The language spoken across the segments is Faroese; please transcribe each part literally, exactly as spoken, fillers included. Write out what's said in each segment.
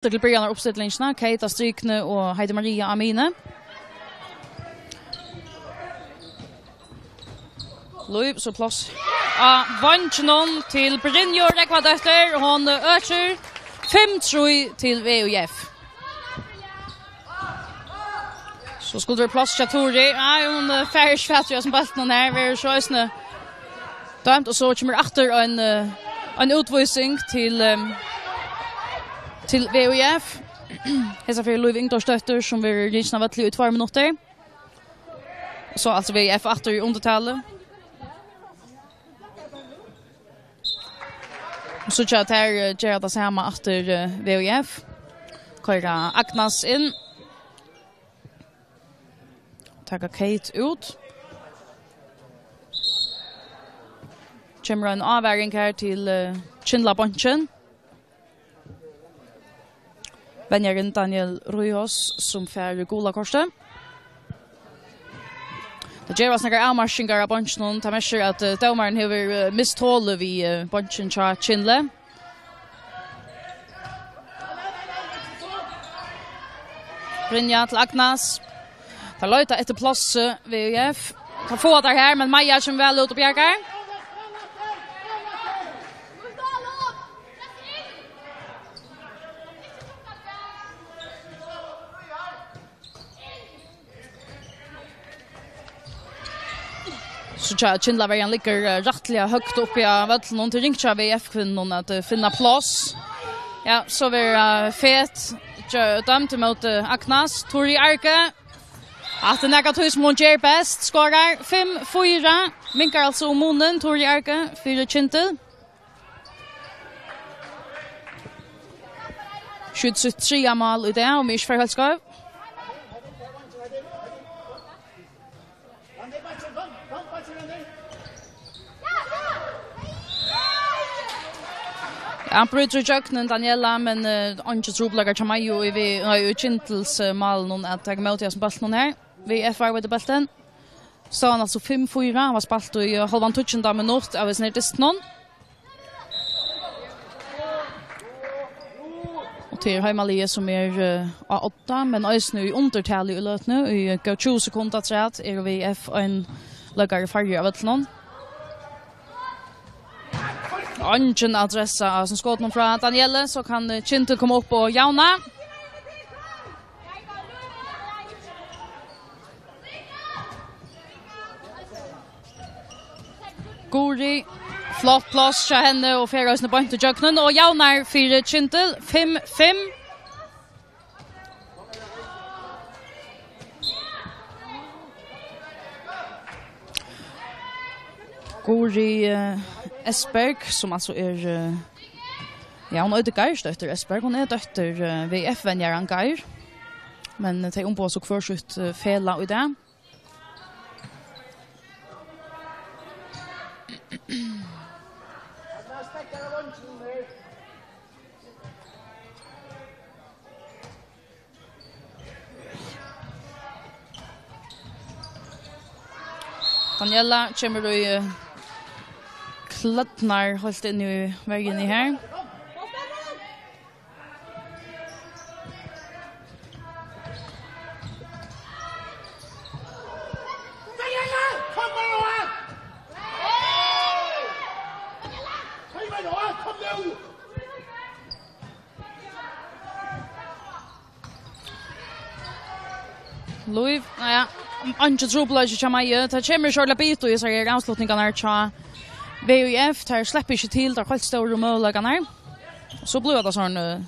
Til byrjan av uppstillingina, Kate á strikuni og Heidi Maria á miðjuni. Lív, so pláss á veinginum til Brynju Rógvadóttur, hon økir fimm trý til V U F. So skuldi verið pláss hjá Turi. Nei, hon, eh, fær ikki fatur í hesum bóltinum her, verður so eisini dømd, og so kemur aftur ein, eh, ein útvísing til, ehm, til V U F. Hesa ferð Lív Ingdórsdóttir, sum verður rikin av vølli í tveir minuttir. Og so altso V U F aftur í undirtali. Og so tjá, tær, eh, gera tað sama aftur, eh, V U F. Koyra Agnes inn. Taka Kate út. Kemur ein ávaring her til, eh, Kyndlabeinkin. Venjarin Daniel Ruihos, sum fær gula kortið. Tað gevast nakrar avmarkingar á beinkinum. Tað merkir, at, eh, dómarin hevur, eh, mist tolið við, eh, beinkin hjá Kyndli. Brynja til Agnes. Tær leita eftir plássi, V U F. Tær fáa tað her, men Maja kemur væl út og bjargar. So tjá, Kyndlaverjan liggur, eh, rættiliga høgt uppi á vøllinum. Tað er ringt hjá V F-kvinnunum at, eh, finna pláss. Ja, so verður, eh, Fet dømd ímóti Agnes. Turi Arge. Hatta er nakað, tí sum hon ger best. Skorar fimm fýra. Minkar altso um munin, Turi Arge, fyri Kyndil. Skjýtur sítt triðja mál í dag, um eg ikki fari heilt skeiv. Ja, hann brýtur ígjøgnum Daniela, men, eh, eingir trupulleikar hjá Maju í vi-, nei, í Kyndils, eh, málinum at taka ímóti hesum bóltinum her. V F varðveitir bóltin. Stóð hann altso fimm fýra, hann var spældur í, eh, hálvan tíggjunda minutt av hesum her dystinum. Og tað er heimaliðið, sum er, eh, á odda, men eisini í undirtali í løtuni. Í, eh, góð tjúgu sekund afturat eru V F ein leikari færri á vøllinum. Eingin adressa á hesum skotunum frá Danielle, so kann, eh, Kyndil koma upp og javna. Guri, flott pláss hjá henni og fer eisini beint ígjøgnum og javnar fyri Kyndil, fimm fimm. Guri, eh, Esperg, sum altso er, eh, ja, hon eitur Geirsdóttir Esperg, hon er dóttir, eh, V F-venjaran Geir, men tey umboða so hvør sítt, eh, felag í dag. Daniela kemur í, eh, klødnar heilt inn í verjuni her. Lív, ja, eingin trupulleiki hjá Maju. Tað kemur ikki ordiliga bitu í hesar her avslutningarnar hjá V U F. Tær sleppa ikki til teir heilt stóru møguleikarnar. So blívur tað sovorðin, eh,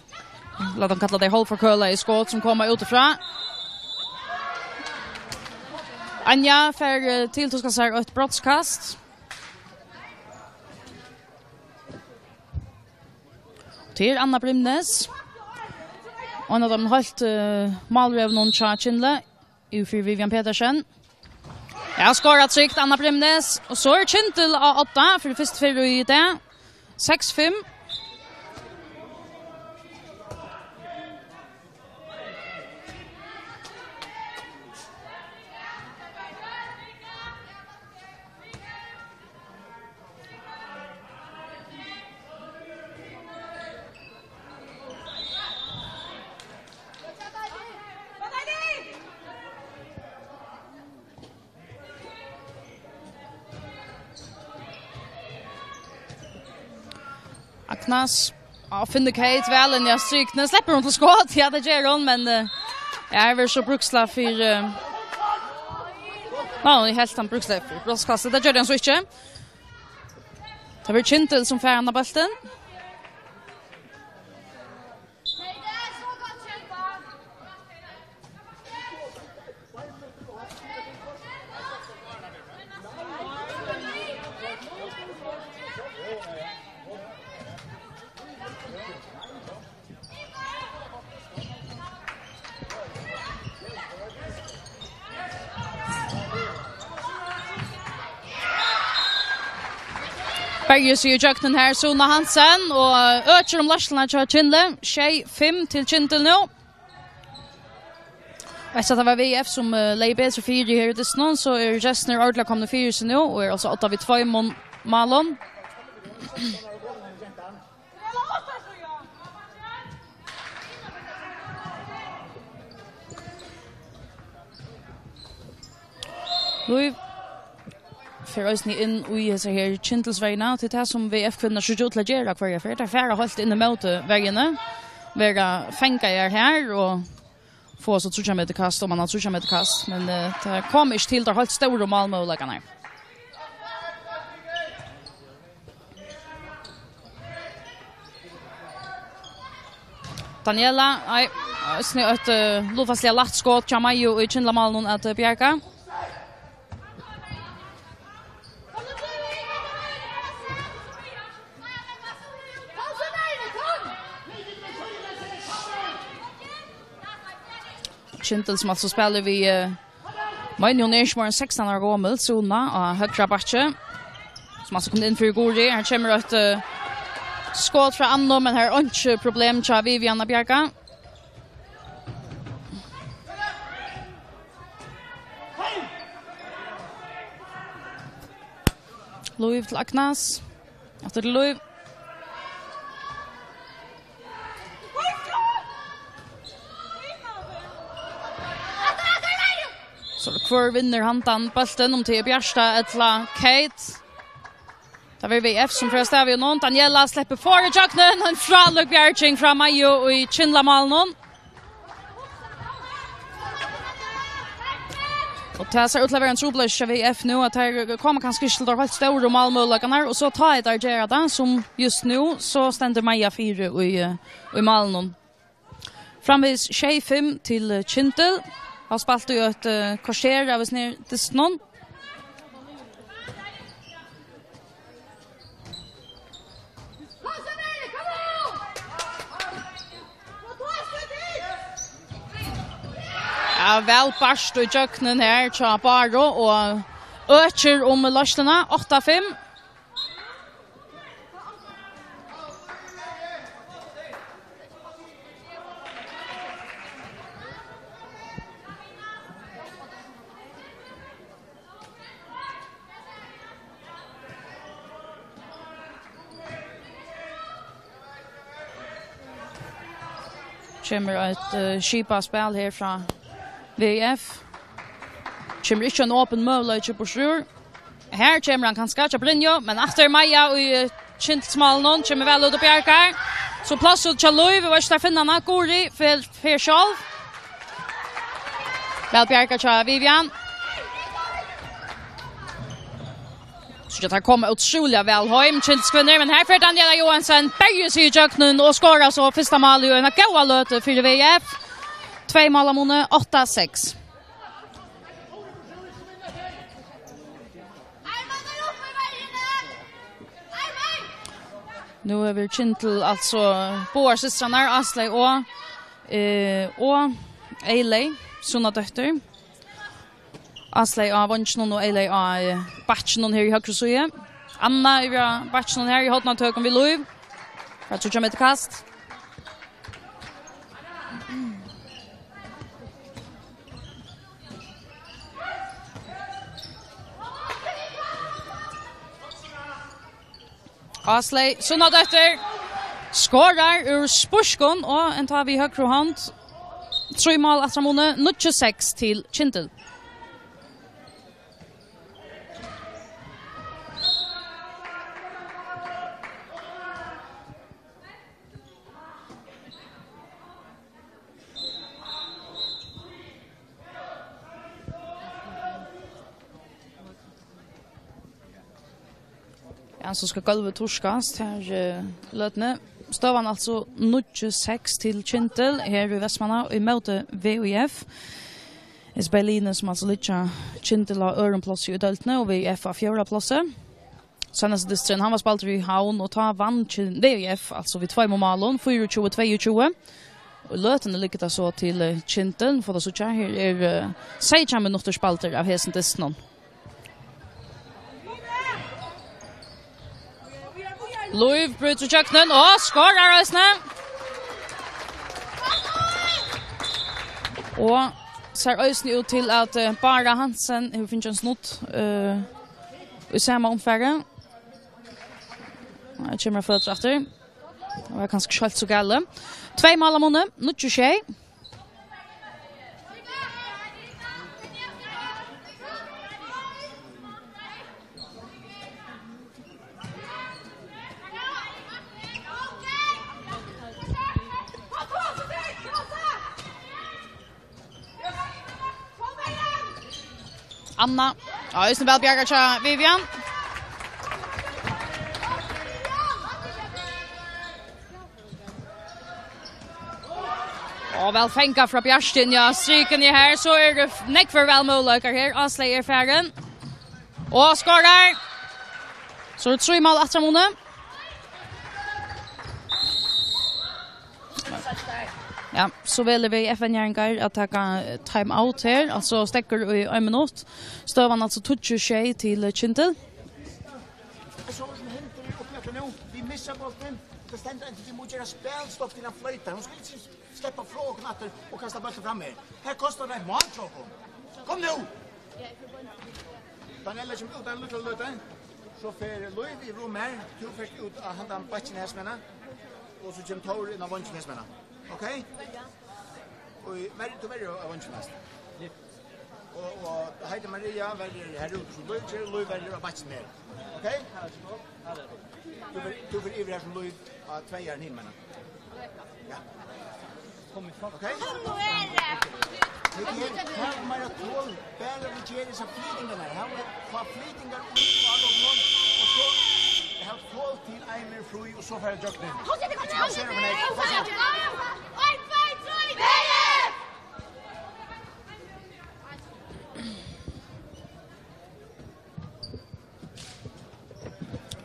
lat okkum kalla tey hálvforkølaði skot sum koma útifrá. Anja fær, eh, tiltuskað sær eitt brotskast. Til Anna Brimnes. Og ein av teimum heilt, eh, málrivnum hjá Kyndli. Yvir fyri Vivian Petersen. Ja, skorar trygt, Anna Brimnes. Og so er Kyndil á odda fyri fyrstu ferð í dag. Seks fimm. Knas. Ja, finnur Kate væl inn í strikuni. Sleppur hon til skot? Ja, tað ger hon, men, eh, ja, her verður so brúkslag fyri, eh, Ná, hon helt hann brúkslag fyri brotskast. Tað gjørdi hann so ikki. Tað verður Kyndil, sum fær hann á bóltin. Berjur seg ígjøgnum her, Suna Hansen, og økir um leiðsluna hjá Kyndli. Sjey fimm til Kyndil nú. Eftir at tað var V F, sum, eh, legði betri fyri her í dystinum, so eru gestirnir ordiliga komnir fyri seg nú, og eru altso átta við tveimum málum. Lív fer eisini inn í hesa her Kyndilsverjuna, og til tað sum V F-kvinnurnar síggja út til at gera hvørja ferð. Tær fara heilt inn ímóti verjuni, verða fangaðar her og fáa so tríggjar metur kast, og man hevur tríggjar metur kast, men, eh, tað kom ikki til teir heilt stóru málmøguleikarnar. Daniela, nei, eisini eitt, eh, lutfalsliga lætt skot hjá Maju í Kyndlamálunum at, eh, bjarga. Kyndil, sum altso spælir við, eh, meini hon er ikki meira enn sekstan ára gomul, Suna á høgra bakki, sum altso kom inn fyri Guðrið. Her kemur eitt, eh, skot frá Annu, men her er einki problem hjá Vivian at bjarga. Lív til Agnes. Aftur til Lív. So hvør vinnur handan bóltin, um tað er Bjarta ella Kate? Tað verður V F, sum fer av stað við honum. Daniela sleppur fyri ígjøgnum. Ein frálík bjarging frá Maju í Kyndlamálunum. Og tað sær út til at vera ein trupulleiki hjá V F nú, at teir koma kanska ikki til teir heilt stóru málmøguleikarnar, og so tá teir gera tað, sum júst nú, so stendur Maja fyri í, í málunum. Framvegis sjey fimm til, eh, Kyndil. Hava spælt í eitt, eh, korter av hesum her dystinum. Ja, væl bart ígjøgnum her hjá Báru og økir um leiðsluna, átta fimm. Kemur eitt, eh, skipað spæl her frá V F. Kemur ikki ein opin møguleiki burturúr. Her kemur hann kanska, hjá Brynju, men aftur Maja í, eh, Kyndilsmálunum, kemur væl út og bjargar. So pláss út hjá Lív, og veitst, tær finna hana, Guðrið fer, fer sjálv. Væl bjargað hjá Vivian. So tær koma ótrúliga væl heim, Kyndilskvinnur, men her fer Daniela Johansen, berjir seg ígjøgnum og skorar so fyrsta mál í eina góða løtu fyri V F. Tvey mál av muni, átta seks. Nú hevur Kyndil altso báðar systrarnar, Áslaug og, eh, og Eyley, Sunnadóttir. Áslaug á veinginum og Eyley á, eh, bakkinum her í høgru síðu. Anna yvir á bakkinum her í hornatøkum við Lív. Frá tríggja metur kast. Áslaug Sunnadóttir skorar úr spískum og ein tá við høgru hond. Trý mál aftur á muni, níggju seks til Kyndil. So skal gólvið turkast her, eh, í løtuni. Støðan altso níggju seks til Kyndil her í Vestmanna í móti V Í F. Hesi bæði liðini sum altso liggja, Kyndil á øðrum plássi í deildini og V Í F á fjórða plássi. Seinasti dysturin, hann var spældur í Havn, og tá vann Kyn-, V Í F, altso við tveimum málum, fýraogtjúgu tveyogtjúgu. Og í løtuni liggur tað so til, eh, Kyndil, fáa vit síggja, her er, eh, seytjan minuttir spældir av hesum dystinum. Lív brýtur ígjøgnum og skorar eisini. Og sær eisini út til at, eh, Bára Hansen hevur fingið ein snudd, eh, í sama umfari. Her kemur hann føtur aftur. Og er kanska ikki heilt so galið. Tvey mál á munni, níggju sjey. Anna. Ja, eisini væl bjargað hjá Vivian. Og væl fangað frá Bjartstini, ja, strikin er her, so er tað f-, nógvir valmøguleikar her. Áslaug er farin. Og skorar. So er tað trý mál aftur á munni. Ja, so velur V Í F-venjarar at taka, eh, time out her, altso steðgur í ein minutt. Støðan altso tíggju sjey til, eh, Kyndil. Eg sá, sum hendir er uppi aftur nú. Vit missa bóltin. Tað stendur eingin, vit mugu gera spælstopp til hann floytar. Hon skal ikki sleppa frá okkum aftur og kasta bóltin fram her. Her kostar tað eitt mál hjá okkum. Kom nú! Daniela kemur út ein lítlan løtu. So fer Lív í rúm her. Tú fert út á handan bakkin her, sum er. Og so kemur Tór inn á vongin her, sum er. Ok? Og í-, ver-, tú verður á vongin næst. Og, og Heidi Maria verður her úti sum Lív, Lív verður á bakkin her. Ok? Tú fer, tú fer yvir her sum Lív á tveyar hin, meina. Ja. Ok? Hetta her, her er meira tol, bara vit gera hesar flytingarnar. Her er fá flytingar út á allan, og so hava tol til Einar Fríð, og so fara gjøgnum. Ein, tvey, trý!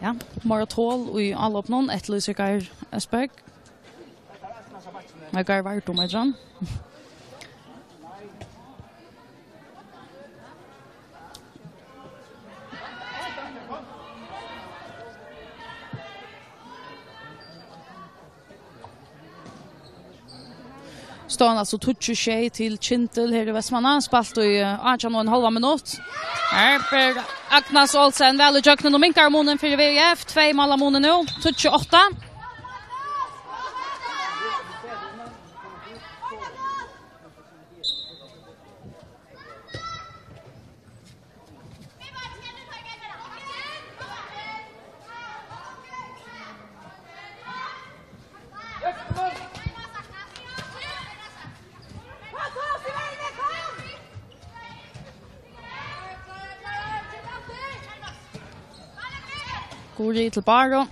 Ja, meira tol í álopinum, eftirlýsir Geir Østberg. Nei, Geir Vardum, eitur hann. Støðan altso tíggju sjey til Kyndil her í Vestmanna. Spælt í, eh, átjan og ein hálvan minutt. Her fer Agnes Olsen væl ígjøgnum og minkar munin fyri V Í F. Tvey mál á muni nú, tíggju átta. Guðrið til Báru.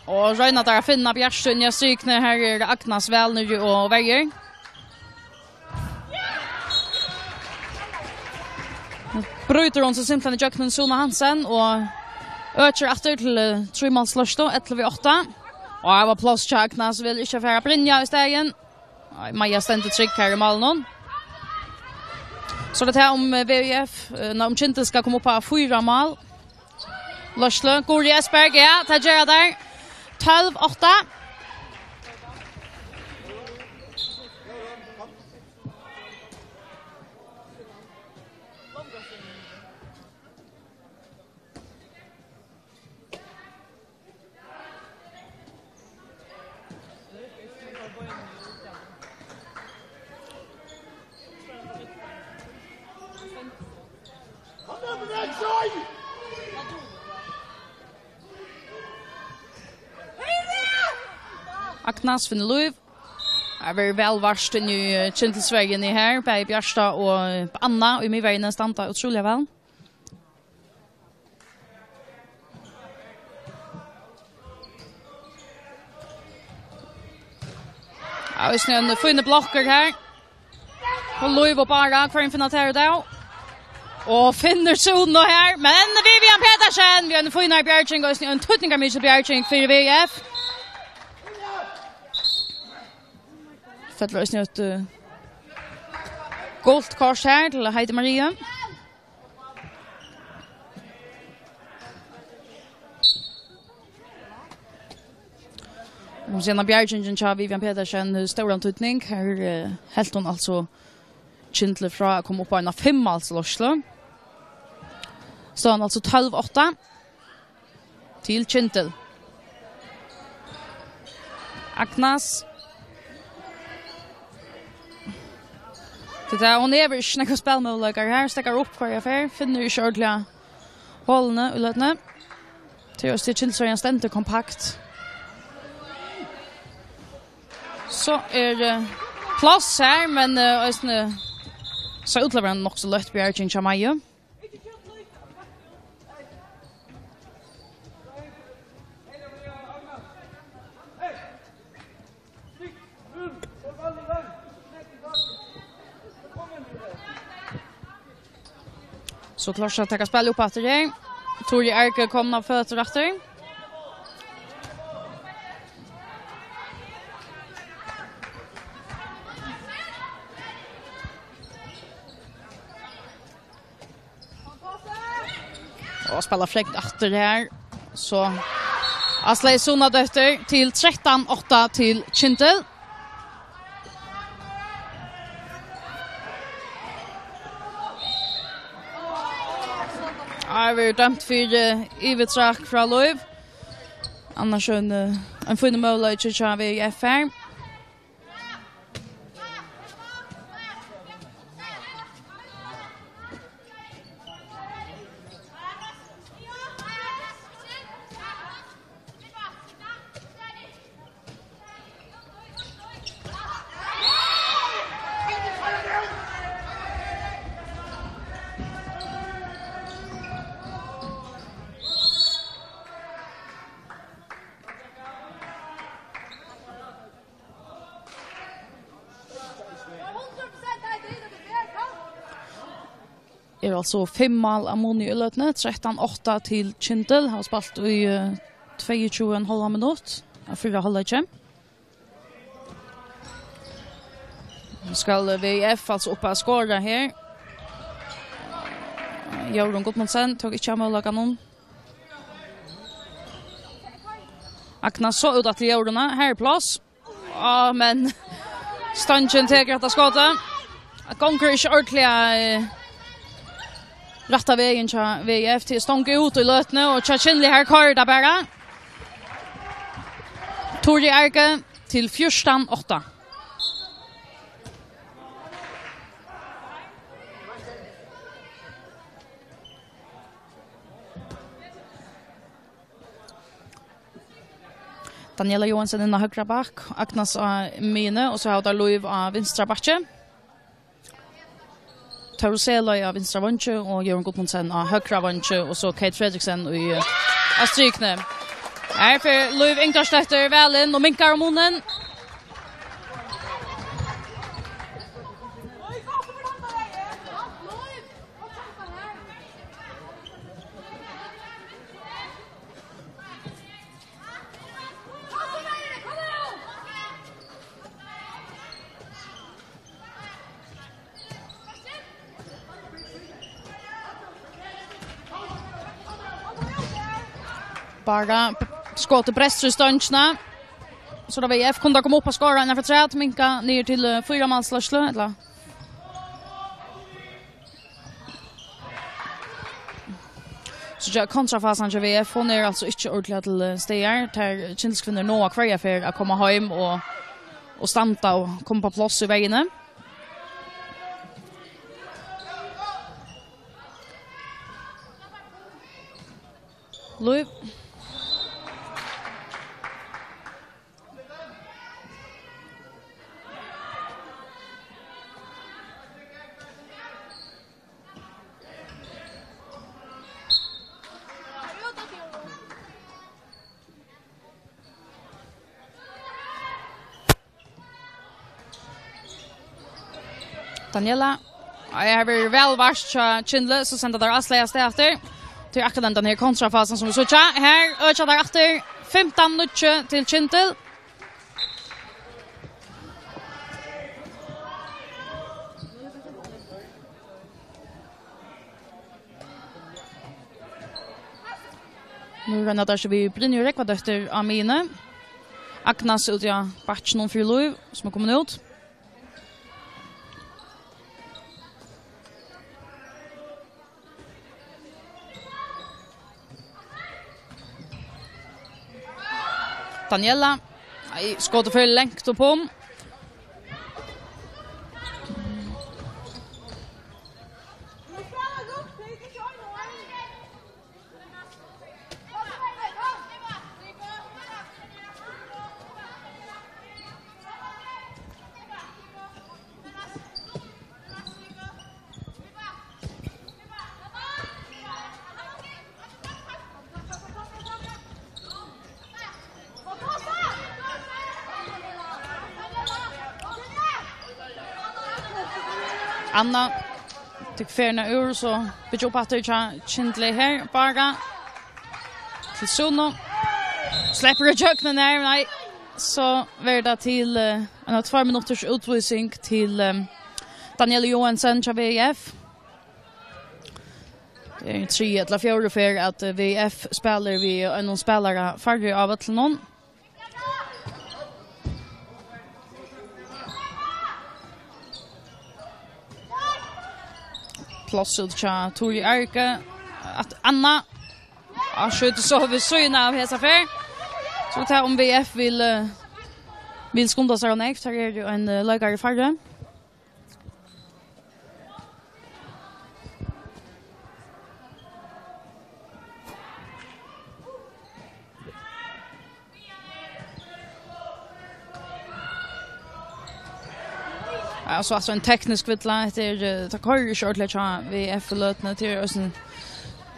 Og royna teir at finna Bjartstøðini á strikuni. Her er Agnes væl niðri og verjir. Nú brýtur hon so simpelthen ígjøgnum Suna Hansen og økir aftur til, eh, trímálsleiðslu, ellivu átta. Og her var pláss hjá Agnes, vil ikki fara Brynja í staðin. Nei, Maja stendur trygg her í málinum. So er tað her um, eh, V Í F, eh, nei, um Kyndil skal koma upp á fýra mál. Leiðslu, Guðrið Østberg, ja, tað gera teir. Tólv átta. Agnes finnur Lív. Her verður væl vart inn í, eh, Kyndilsverjuni her. Bæði Bjarta og, eh, Anna í miðverjuni standa ótrúliga væl. Eisini ein fínur blokkur her. Og Lív og Bára, hvørjum finna tær út av? Og finnur Suna her, men Vivian Petersen, við eini fínari bjarging, og eisini ein týdningarmikil bjarging fyri V F. Fellur eisini eitt, eh, gult kort her til Heidi Marie. Hon sigur, at bjargingin hjá Vivian Petersen hevur stóran týdning. Her, eh, helt hon altso Kyndil frá at koma upp á eina fimmálsleiðslu. So er tað altso tólv átta til Kyndil. Agnes. Tað er, hon hevur ikki nógvar spælmøguleikar her, steðgar upp hvørja ferð, finnur ikki ordiliga holini í løtuni. Tað er, Kyndilsverjan stendur kompakt. So er, eh, pláss her, men, eh, eisini sær út til at vera nokk so løtt bjarging hjá Maju. So klárt at taka spæl upp aftur her. Tori Erke komin á føtur aftur. Og spæla frekt aftur her. So Asley Sunadóttir til trettan átta til Kyndil. Her verður dømt fyri yvirtrak frá Lív. Annars ein, eh, ein fínur møguleiki hjá V F her. Er altso fimm mál av muni í løtuni, trettan átta til Kyndil, hava spælt í, eh, tveyogtjúgu og ein hálvan minutt av fyrra hálvleiki. Nú skal V F altso upp at skora her. Jórunn Gudmundsen tók ikki av møguleikanum. Agnes so út aftur Jórunna, her er pláss. Á, men stongin tekur hetta skotið. Gongur ikki ordiliga, eh, rætta vegin hjá V F til stong út í løtuni og hjá Kyndli, her koyrir tað bara. Tori Erke til fjúrtan átta. Daniela Johansen inn á høgra bakk, Agnes á miðjuni, og so hava teir Lív á vinstra bakki. Tórður Seløe á vinstra veingi og Jørgen Gudmundsen á høgra veingi, og so Kate Fredriksen í, á strikuni. Her fer Lív Ingdalsdóttir væl inn og minkar um munin. Bara skotið brestur í stongina. So er tað V F kunnu koma upp og skora innanfyri afturat, minka niður til, eh, fýra málsleiðslu, ella? So ja, kontrafasan hjá V F, hon er altso ikki ordiliga til, eh, staðar. Tær Kyndilskvinnur náa hvørja ferð at koma heim og, og standa og koma upp á pláss í verjuni. Lív. Daniela. Ja, her verður væl vart hjá Kyndli, so senda teir avslag avstað aftur. Tí akkurát hendan her kontrafasan sum vit síggja. Her økja teir aftur. Fimtan níggju til Kyndil. Nú royna teir seg við Brynju Rógvadóttur á miðjuni. Agnes úti á bakkinum fyri Lív, sum er komin út. Daniela. Nei, skotið fer langt upp um. Anna, tek ferðina úr, so byggja upp aftur hjá Kyndli her. Bara til Sunu. Sleppur í gjøgnum her, nei. So verður tað til, eh, ein av tveir minutters útvísing til, eh, Daniela Johansen hjá V I F. Tað er triðju ella fjórðu ferð, at, eh, V I F spælir við einum spælara færri á vøllinum. Pláss út hjá Tóri Erke. At Anna. Ja, skjýtur so við síðuna av hesa ferð. So tað um V I F vil, eh, vil skunda sær nógv. Her er jú ein, eh, leikari færri. Ja, so altso ein teknisk villa. Hetta er, eh, tað koyrir ikki ordiliga hjá V I F í løtuni. Tað er eisini,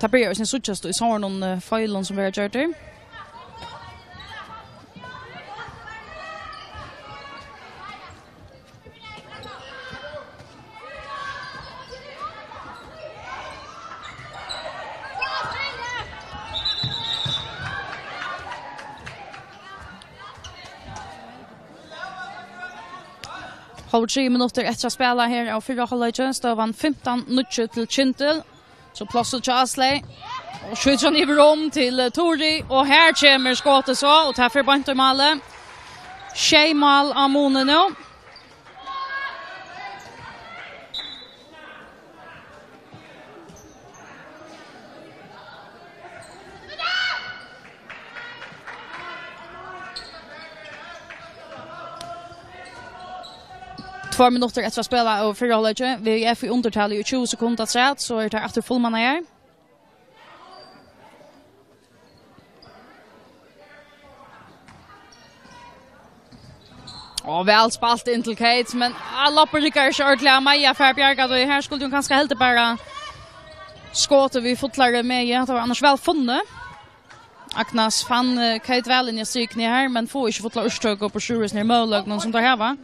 tað byrjar eisini at síggjast í sovorðnum, eh, feilum sum verða gjørdir. Hálvtrýss minuttir eftir at spæla her av fyrra hálvleiki. Støðan fimtan níggju til Kyndil. So pláss hjá Ásleyg. Og skjýtur hann yvir um til, eh, Tóri. Og her kemur skotið so, og tað fer beint í málið. Sjey mál á muni nú. Tveir minuttir eftir at spæla av fyrra hálvleiki. V I F í undirtali í tjúgu sekund afturat, so er tað aftur fullmannaður. Og væl spælt inn til Kate, men, ah, loppið riggar ikki ordiliga. Maja fær bjargað, og her skuldi hon kanska heldur bara skotið við fullari megi. Tað var annars væl funnið. Agnes fann, eh, Kate væl inn í strikuni her, men fáa ikki fulla úrtøku upp úr sjúrhúsini her møguleikunum sum teir hava.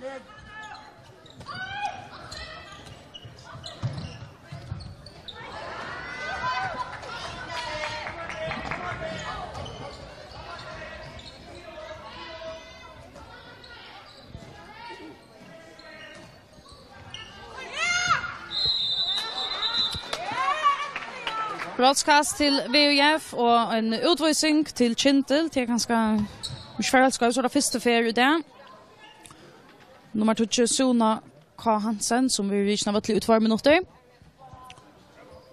Brotskast til V I F og ein útvísing til Kyndil. Tað er kanska ikki forelskað, so er tað fyrstu ferð í dag. Nummar tíggju, Suna K. Hansen, sum verður rikin av vølli í tveir minuttir.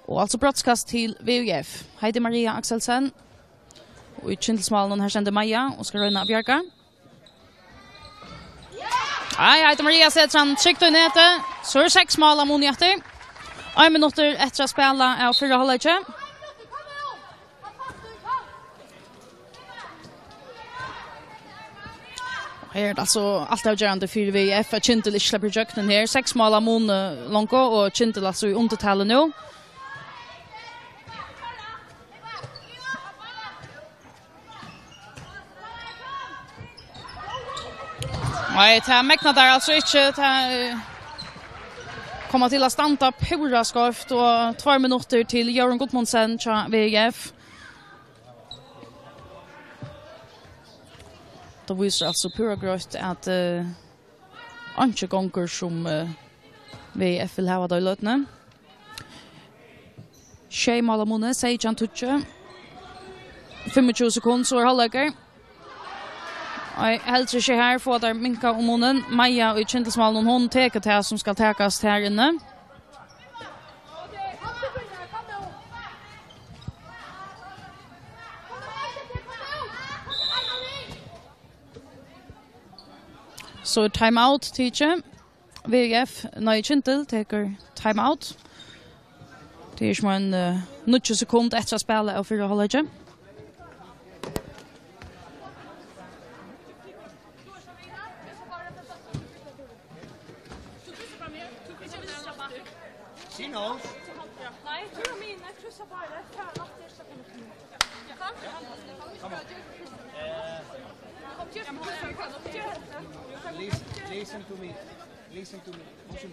Og altso brotskast til V I F. Heidi Maria Akselsen. Og í Kyndilsmálinum, her stendur Maja og skal royna at bjarga. Nei, Heidi Maria setir hann trygt í netið. So eru seks mál á muni eftir. Ein minuttur eftir at spæla av fyrra hálvleiki. Her er tað altso alt avgerandi fyri V I F at Kyndil ikki sleppur ígjøgnum her. Seks mál á muni longu, og Kyndil altso í undirtali nú. Nei, tað megna teir altso ikki. Tað, eh, koma til at standa púra skeivt, og tveir minuttir til Jórunn Gudmundsen hjá V G F. Tað vísir altso púra greitt, at, eh, einki gongur, sum, eh, V G F vil hava tað í løtuni. Sjey mála muni, seytjan tíggju. Fimmogtjúgu sekund, so er hálvleikur. Nei, heldur ikki her, fáa teir minkað um munin. Maja í kyndilsmálinum, hon tekur tað sum skal takast her inni. So er timeout tikið. V G F, nei, Kyndil tekur timeout. Tað er sum ein, eh, níggju sekund eftir at spæla av fyrra hálvleiki. She knows. Listen, listen to me. Listen to me. Once you,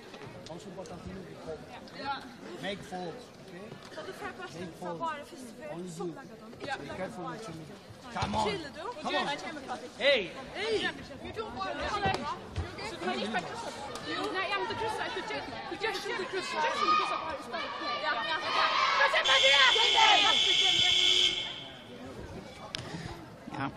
once you bought something, you call. Make four, okay? Make four. Only you. Be careful with your meat. Come on. Come on. Hey. Hey. Ja.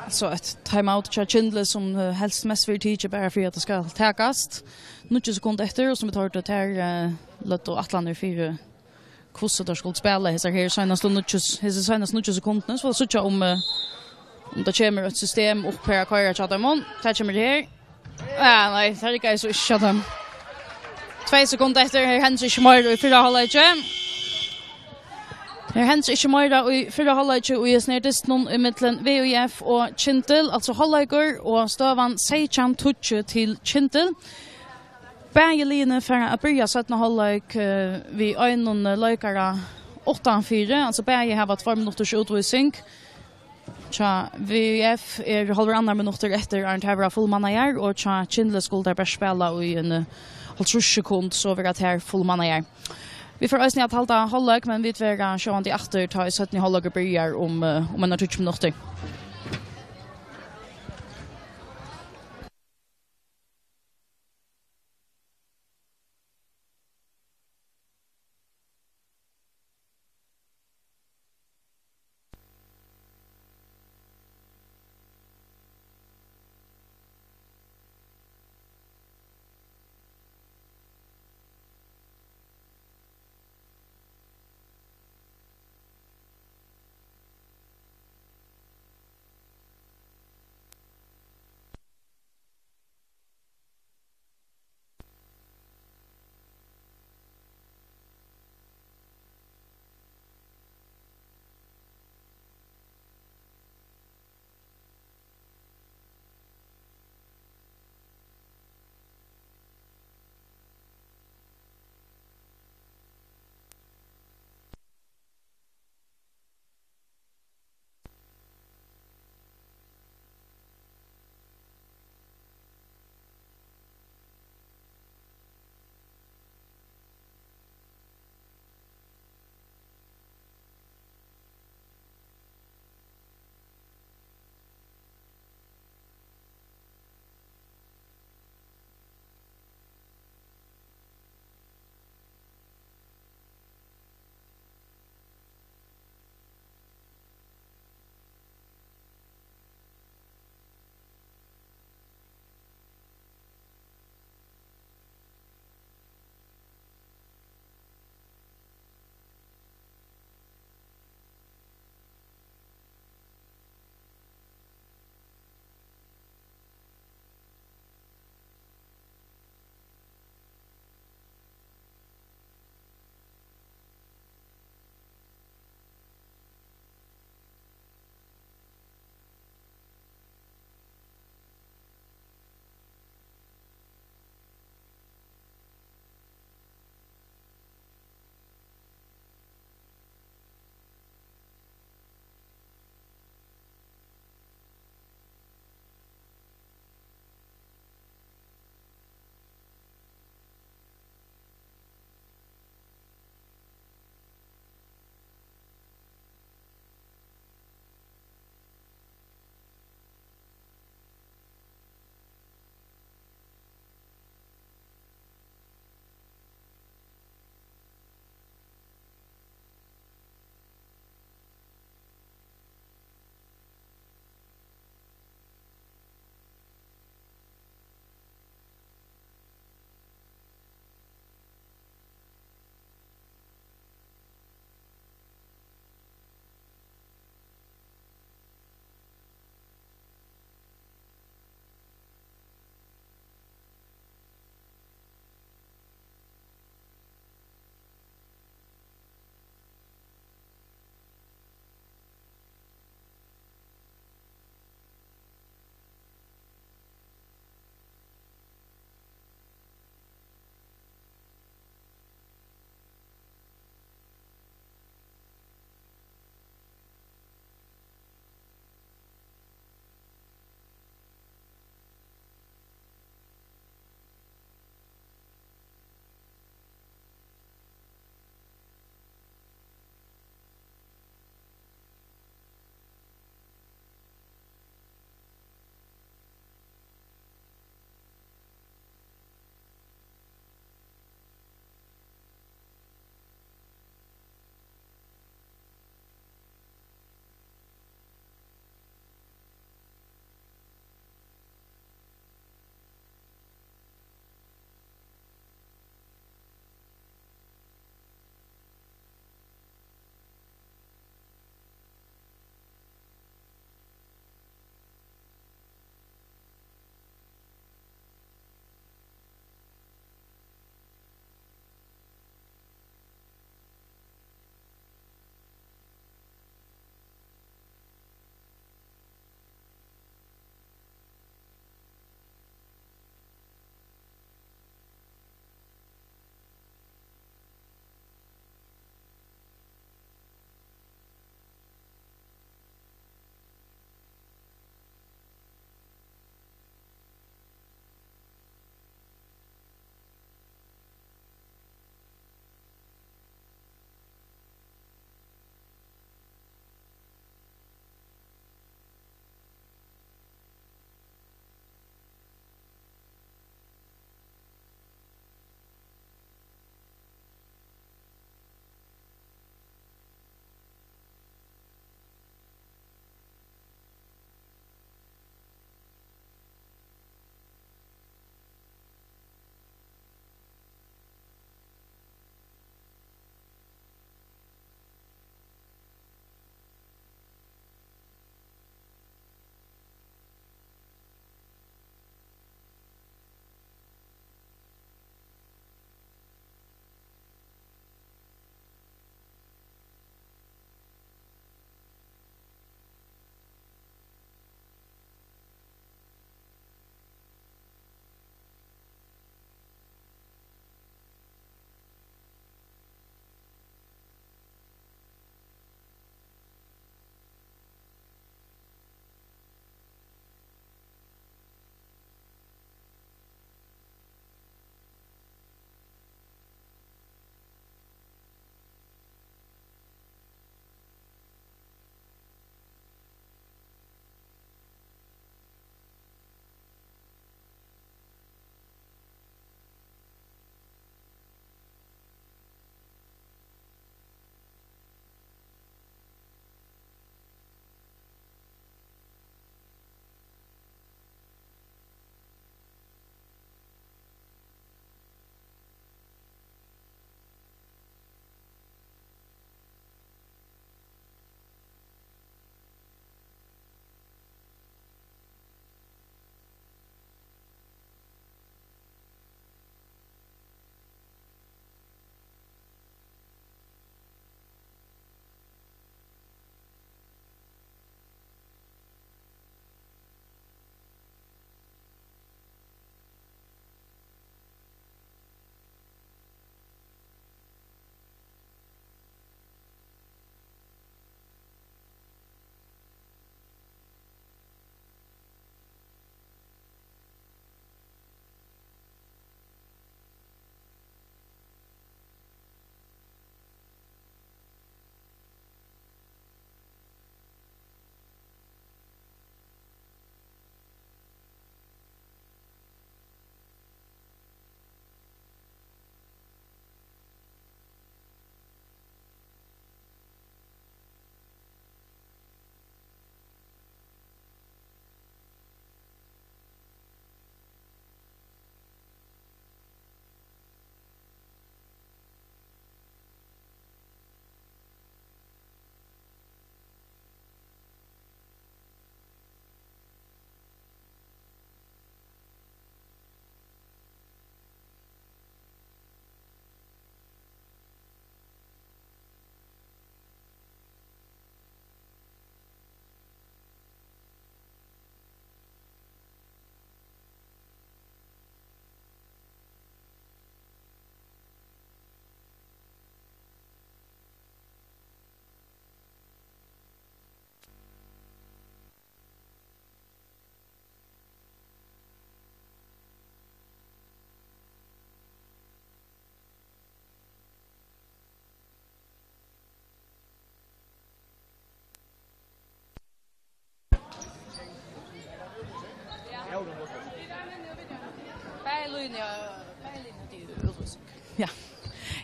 So eitt timeout hjá Kyndli, sum, eh, helst mest verður tikið bara fyri at tað skal takast. Níggju sekund eftir, og sum vit hoyrdu, tær, eh, løgdu ætlanir fyri hvussu teir skuldu spæla hesar her seinastu níggju, hesi seinastu níggju sekundini, so vit síggja um, eh, um tað kemur eitt system upp her at koyra hjá teimum. Tað kemur her. Ja, nei, tað riggaði so ikki hjá teimum. Tvey sekund eftir, her hendir ikki meira í fyrra hálvleiki. Her hendir ikki meira í fyrra hálvleiki, og í hesum her dystinum ímillum V G F og Kyndil, altso hálvleikur, og støðan seytjan tíggju til Kyndil. Bæði liðini fara at byrja seinna hálvleik, eh, við einum, eh, leikara uttanfyri, altso bæði hava tveir minutters útvísing. Hjá V G F er hálvur annar minuttur eftir, áðrenn teir verða fullmannaðir, og hjá Kyndli skulu teir bert spæla í ein, eh, hálvtrýss sekund, so verða teir fullmannaðir. Vit fara eisini at halda hálvleik, men vit verða sjálvandi aftur, tá ið seinni hálvleikur byrjar um, eh, um einar tíggju minuttir.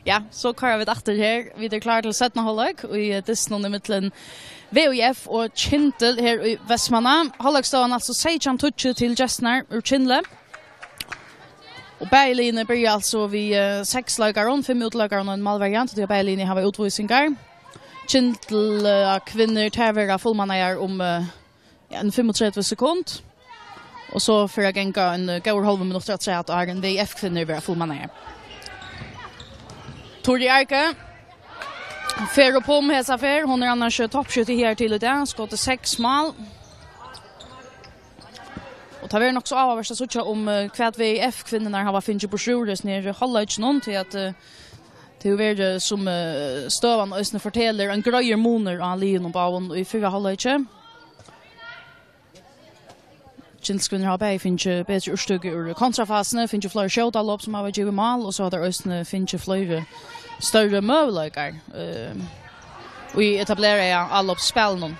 Ja, so koyra vit aftur her. Vit eru klár til seinna hálvleik í, eh, dystinum ímillum V Í F og Kyndil her í Vestmanna. Hálvleiksstøðan altso seytjan tíggju til gestirnar úr Kyndli. Og bæði liðini byrja altso við, eh, seks leikarum, fimm útileikarum og ein málverja, tí at bæði liðini hava útvísingar. Kyndil, eh, kvinnur, tær verða fullmannaðar um, eh, ja, ein fimmogtretivu sekund. Og so fer at ganga ein, eh, góður hálvur minuttur afturat, áðrenn V Í F-kvinnur verða fullmannaðar. Tori Arke fer upp um hesa ferð. Hon er annars, eh, toppskjútti her til í dag. Skotið seks mál. Og tað verður nokk so áhugavert at síggja um, eh, hvat V Í F-kvinnurnar hava fingið burtur úr hesum her hálvleikinum, tí at, eh, tað hevur verið, sum, eh, støðan eisini fortelur, ein greiður munur á liðunum báðum í fyrra hálvleiki. Kyndilskvinnur hava bæði fingið betri úrtøku úr kontrafasuni, fingið fleiri skjótalop sum hava givið mál, og so hava tær eisini fingið fleiri størri møguleikar, eh, í etableraða álopsspælinum.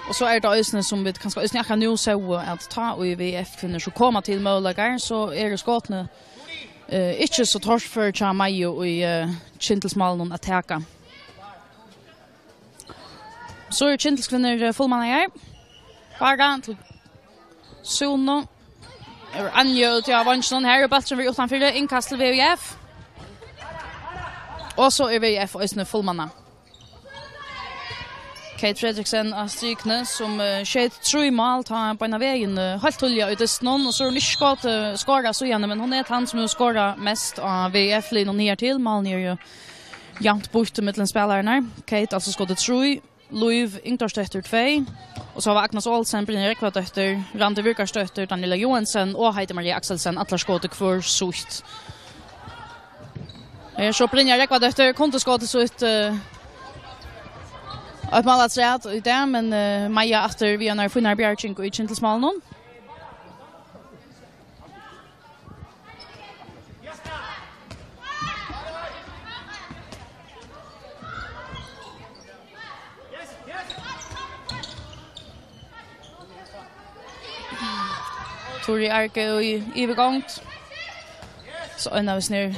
Og so er tað eisini, sum vit kanska eisini akkurát nú sóu, at tá ið V Í F-kvinnur so koma til møguleikar, so eru skotini, eh, ikki so torførir hjá Maju í, eh, Kyndilsmálinum at taka. So eru Kyndilskvinnur, eh, fullmannaðar. Bara til Sunu. Er Anja úti á vanginum. Her er bólturin við uttanfyri. Innkast til V Í F. Og so er V Í F eisini fullmannað. Kate Fredriksen á strikuni, sum, eh, skeyt trý mál, tá beinan vegin, eh, heilt tíðliga í dystinum, og so er hon ikki skot, eh, skorað síðani, men hon er tann, sum hevur skorað mest á V Í F-liðnum higartil. Málini eru jo javnt býtt millum spælararnar. Kate, altso, skotið trý, Lív Ingdórsdóttir tvey, og so hava Agnes Olsen, Brynja Rógvadóttir, Randi Viðarsdóttir, Daniela Joensen og Heidi Maria Akselsen allar skotið hvør sítt. Her so Brynja Rógvadóttir kundi skotið sítt, eh, eitt mál afturat í dag, men, eh, Maja aftur við einari fínari bjarging í Kyndilsmálinum. Tori Arke í yvirgongd. So ein av oss nær.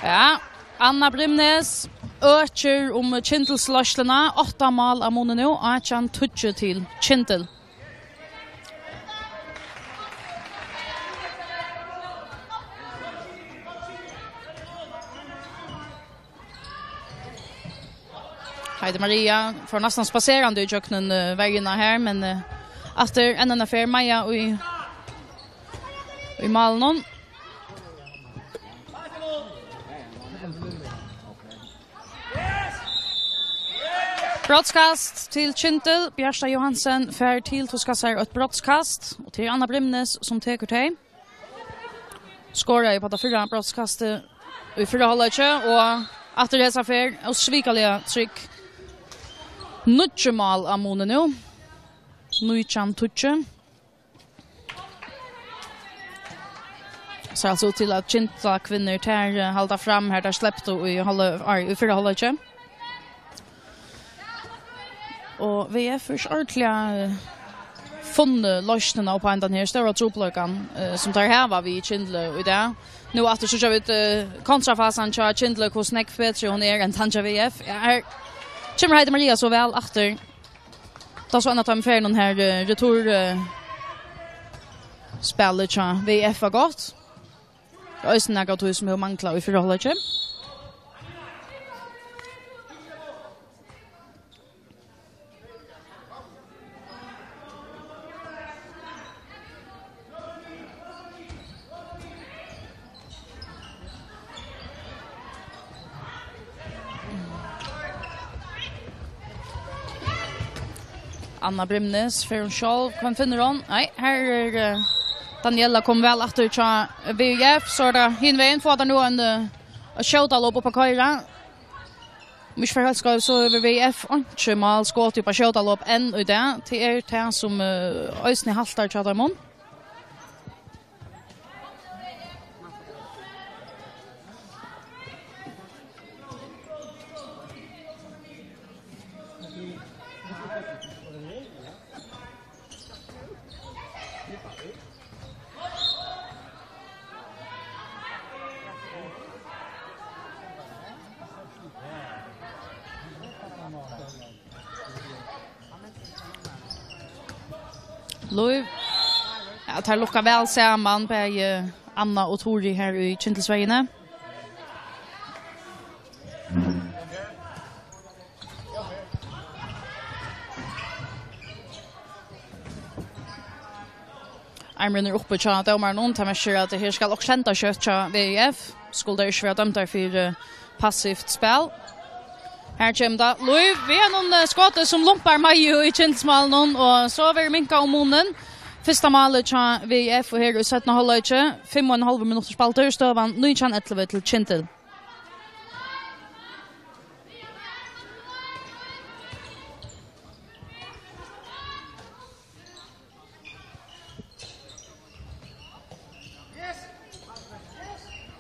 Ja, Anna Brimnes økir um Kyndilsleiðsluna. Átta mál av muni nú, átjan tíggju til Kyndil. Heidi Maria fór næstan spaserandi í gjøgnum, eh, verjuna her, men, eh, aftur enn eina ferð Maja í, í málinum. Brotskast til Kyndil. Bjarta Johansen fær til tuska sær eitt brotskast, og til Anna Brimnes, sum tekur tey. Skoraði upp á tað fyrra brotskastið í fyrra hálvleiki, og aftur hesa ferð ósvikaliga trygg. Níggju mál á muni nú. Nítjan tíggju. Sær altso út til, at Kyndilskvinnur, tær, eh, halda fram her, tær sleptu í hálv-, nei, í fyrra hálvleiki. Og V F er ikki ordiliga, eh, funnið loysnina upp á hendan her stóra trupulleikan, eh, sum tær hava við Kyndli í dag. Nú aftur síggja vit, eh, kontrafasan hjá Kyndli, hvussu nógv betri hon er enn tann hjá V F. Ja, her kemur Heidi Maria so væl aftur. Tá so ein av teimum ferðunum her, eh, retur, eh, spælið hjá V F var gott. Eisini nakað av tí sum hevur manglað í fyrra hálvleiki. Anna Brimnes, fer hon sjálv, hvønn finnur hon? Nei, her er, eh, Daniela komin væl aftur hjá V F, so er tað hin vegin, fáa tær nú ein, eh, at skjóta lob upp at koyra. Um ikki fer heilt skeivt, so hevur V F einki mál skotið upp á skjótalob enn í dag. Tað er tað sum, eh, eisini haltar hjá teimum. Lív. Ja, tær lukka væl saman, bæði Anna og Tóri her í kyndilsvegini. Armurin er uppi hjá dómaranum, tað merkir, at her skal okkurt henda skjótt hjá V Í F. Skulu tær ikki vera dømdar fyri, eh, passivt spæl. Her kemur tað. Lív, við einum, eh, skoti sum lumpar Maju í kyndilsmálinum, og so verður minkað um munin. Fyrsta málið hjá V Í F, og her í seinna hálvleiki, fimm og ein hálvur minuttur spældur, støðan nítjan ellivu til kyndil.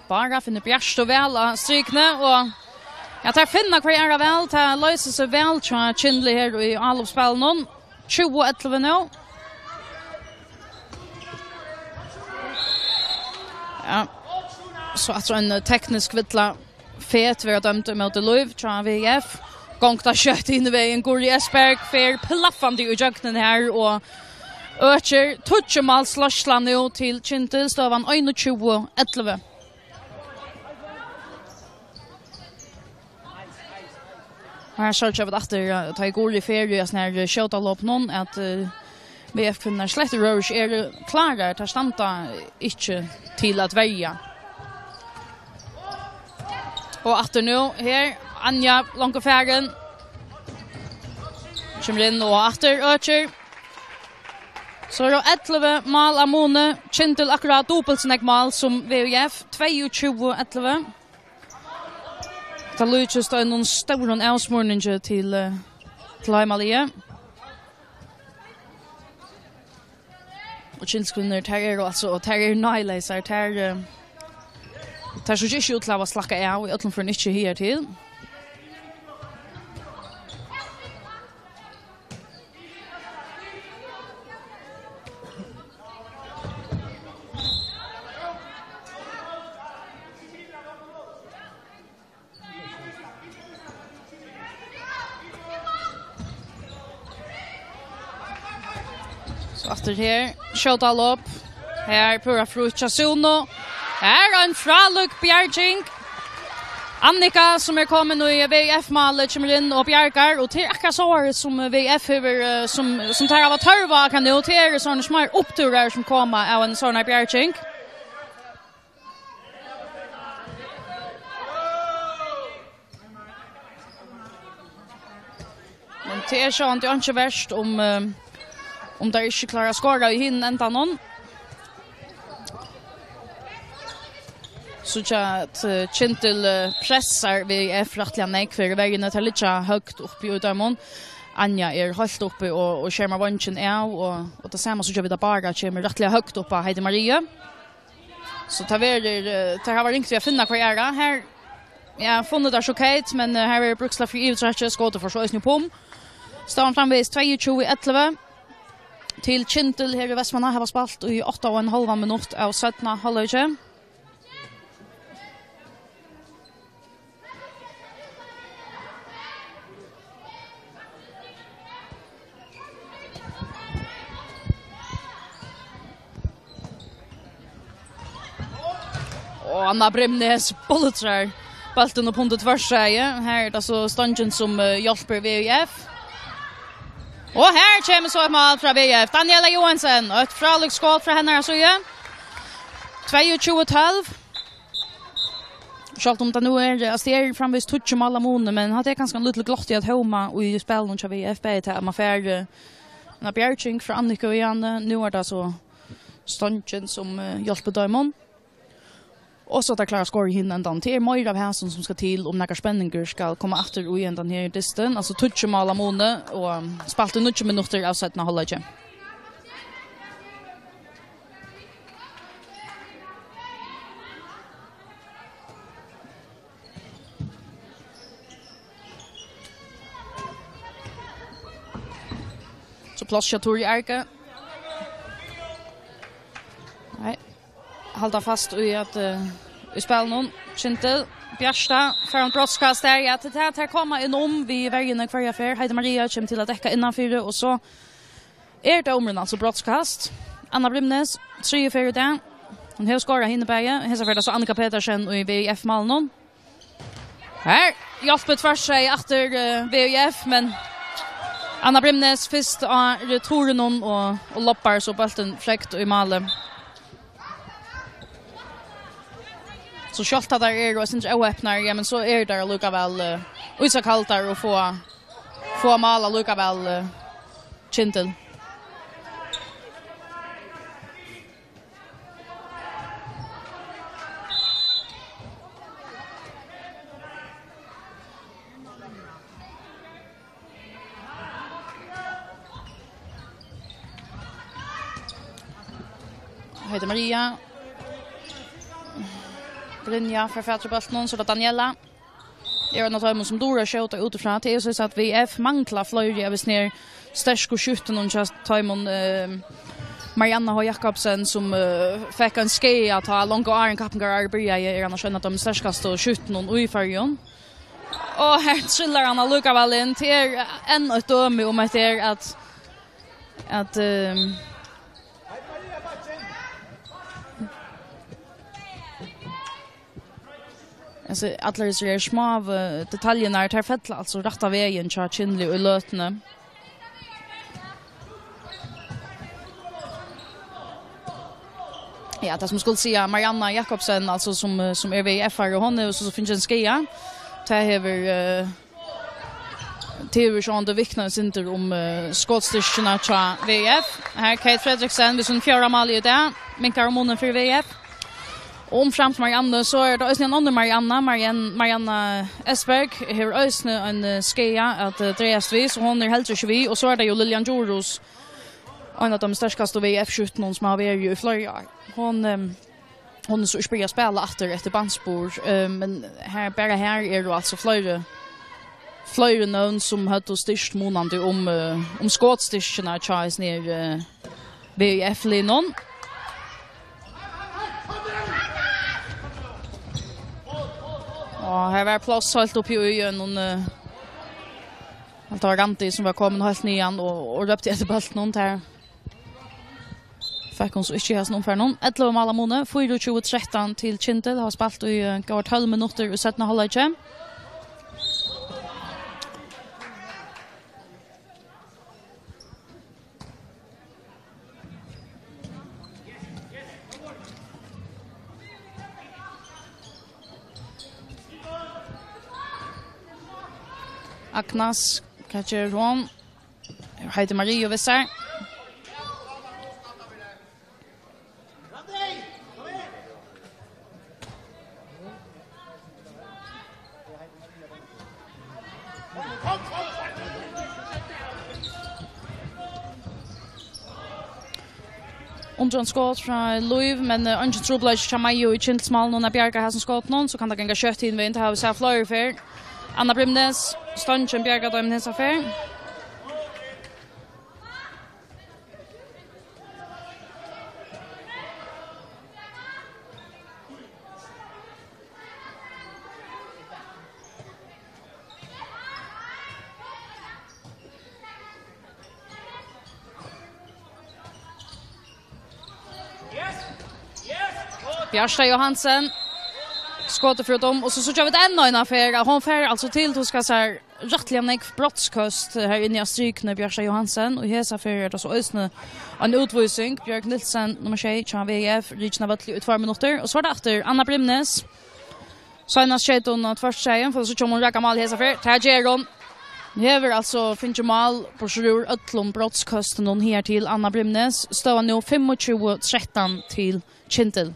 Bára finnur bjart og væl á strikuni, og ja, tær finna hvørja aðra væl. Tað loysir seg væl hjá Kyndli her í álopsspælinum. Tjúgu ellivu nú. Ja. So aftur ein, eh, teknisk villa. Fet verða dømd ímóti Lív hjá V Í F. Gongur tað skjótt hin vegin. Guðrið Esberg fer plaffandi í gjøgnum her og økir tíggju máls leiðsluna nú til Kyndil, støðan einogtjúgu ellivu. Og her síggja vit aftur, eh, tá ið Guðrið fer í ein sånn her skjótalop nú, at, eh, V F-kvinnurnar slett í røður ikki eru klárar, tær standa ikki til at verja. Og aftur nú her, Anja longu farin. Kemur inn og aftur økir. So eru ellivu mál á muni. Kyndil akkurát dupult so nógv mál sum V Í F, tveyogtjúgu ellivu. Tað líkist einum stórum avsmurningi til, eh, til heimaliðið. Og Kyndilskvinnur, tær eru altso, tær eru náðleysar, tær, eh, tær síggja ikki út til at hava slakkað av, í øllum førum ikki higartil. So aftur her, skjótalop. Her púra frítt hjá Suno. Her ein frálík bjarging. Annika, sum er komin í V F-málið, kemur inn og bjargar, og tað er akkurát so sum V F hevur, eh, sum, sum tær hava tørv á akkurát nú, tað eru sovorðnir smáir upptúrar sum koma av eini sovorðnari bjarging. Men tað er sjálvandi einki verst, um, eh, um tær ikki klára at skora í hinum endanum. Síggja at, eh, Kyndil, eh, pressar V F rættiliga nógv fyri verjuni. Tær liggja høgt uppi í teimum. Anja er heilt uppi og, og skermar vongin av, og, og tað sama síggja vit, at Bára kemur rættiliga høgt upp á Heidi Marie. So tað verður, eh, tær hava ringt við at finna hvørja aðra. Her, ja, funnu tær so Kate, men, eh, her verður brúkst fyri yvirtrekki, skotið fór so eisini upp um. Staðan framvegis tveyogtjúgu ellivu til Kyndil her í Vestmanna, hava spælt í átta og ein hálvan minutt av seinna hálvleiki. Og Anna Brimnes boltrar bóltin upp undir tvørstæði. Her er tað so stongin sum, eh, hjálpir V Í F. Og her kemur so eitt mál frá V Í F. Daniela Johansen, og eitt frálíkt skot frá hennara síðu. Tveyogtjúgu tólv. Sjálvt um tað nú er, altso, tað er framvegis tíggju mál á muni, men hatta er kanska ein lítil glotti at hóma í spælinum hjá V F, bæði tað at man fær, eh, eina bjarging frá Annika og Janne. Nú er tað so stongin sum, eh, hjálpir teimum. Og so at tær klára at skora í hinum endanum. Tað er meira av hasum sum skal til, um nakar spenningur skal koma aftur í hendan her dystin. Altso tíggju mál á muni, og, um, spælt í níggju minuttir av seinna hálvleiki. So pláss hjá Tóri Arge. halda fast í at, eh, í spælinum. Kyndil, Bjarsta, fær hon brotskast der, ja, til tað, tær koma inn um við verjuna hvørja ferð. Heidi Maria kemur til at dekka innanfyri, og so er dómurin, altso, brotskast. Anna Brimnes, triðju ferð í dag. Hon hevur skorað hini bæði. Hesa ferð er tað so Annika Petersen í V I F-málinum. Her hjálpir Tversey aftur, eh, V I F, men Anna Brimnes fyrst á returinum og, og lobbar so bóltin frekt í málið. So sjálvt at tær eru eitt sindur óhepnar, ja, men so eru tær allíkavæl, eh, í seg kaldar og fáa, fáa mál allíkavæl, eh, Kyndil. Heidi Maria. Brynja fær fatur í bóltinum, so er tað Daniela. Er ein av teimum, sum dugir at skjóta útifrá. Tað er so at V F manglar fleiri av hesum her sterku skyttunum hjá teimum, eh, Marianna H. Jakobsen, sum, eh, fekk ein skaða tá longu áðrenn kappingarárið byrjaði, er annars ein av teimum sterkastu skyttunum í Føroyum. Og her trillar hann allíkavæl inn. Tað er enn eitt dømi um, at tað er at, at, eh, Altso, allar hesar her smáu, eh, detaljurnar, tær fella altso rætta vegin hjá Kyndli í løtuni. Ja, tað sum skuldi siga, Marianna Jakobsen, altso, sum, eh, sum er V F-ari, og hon hevur so, so fingið ein skaða. Tað hevur, eh, Tað hevur sjálvandi viknað eitt sindur um, eh, skotstyrkina hjá V F. Her Kate Fredriksen við sín fjórða máli í dag, minkar um munin fyri V F. Og umframt Marianne, so er tað eisini ein annar Marianne, Marianne, Marianne Esberg, hevur eisini ein, eh, skaða at, eh, dragast við, so hon er heldur ikki við. Og so er tað jú Lillian Djurhuus, ein av teimum sterkastu V F-skyttunum sum hava verið í fleiri ár. Hon, ehm, Hon er so ikki byrjað at spæla aftur eftir bandsburð, eh, men her, bara her eru altso fleiri, fleiri nøvn sum høvdu styrkt munandi um, eh, um skotstyrkina hjá hesum her, eh, V F-liðnum. Og her var pláss heilt uppi í einum, eh, at tað var Randi sum var komin heilt niðan og, og rópti eftir bóltinum. Har fekk hon so ikki í hasum umfarinum. Ellivu mála muni, fýraogtjúgu trettan til Kyndil, hava spælt í, eh, góðar tólv minuttir í seinna hálvleiki. Agnes, hvat ger hon? Heidi Marie og Vissar. Undrandi skot frá Lív, men, eh, eingin trupulleiki hjá Maja í Kyndilsmálinum at bjarga hasum skotinum, so kann tað ganga skjótt hin vegin, tað hava vit sæð fleiri ferð. Anna Brimnes, stongin bjargar teimum hesa ferð. Bjarsta Johansen. Skotið fer út um, og so síggja vit enn eina ferð, at hon fær altso til, tú skal sær rættiliga nógv brotskøst her inni á strikuni, Bjarsta Johansen, og hesa ferð er tað so eisini ein útvísing. Bjørg Nielsen, nummar sjey, hjá V F, rikin av vølli í tveir minuttir, og so er tað aftur Anna Brimnes. Seinast skeyt hon á tvørstregin, for so kemur hon raka mál hesa ferð. Tað ger hon. Hon hevur altso fingið mál burtur úr øllum brotskøstunum her til Anna Brimnes. Støðan nú fimmogtjúgu trettan til Kyndil.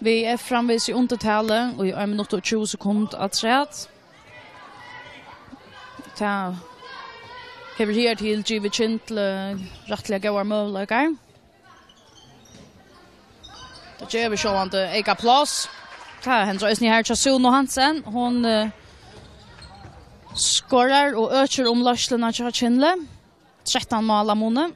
V F framvegis í undirtali og í ein minutt og tjúgu sekund afturat. Tað hevur higartil givið Kyndli rættiliga góðar møguleikar. Tað gevur sjálvandi eyka pláss. Tað hendir eisini her hjá Súnu Hansen. Hon, eh, skorar og økir um leiðsluna hjá Kyndli. Trettan mál á muni.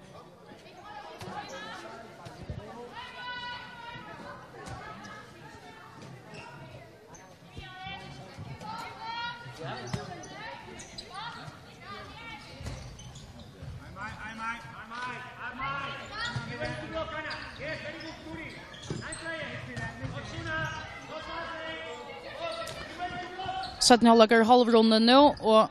Seinni hálvleikur er hálvrunnin nú, og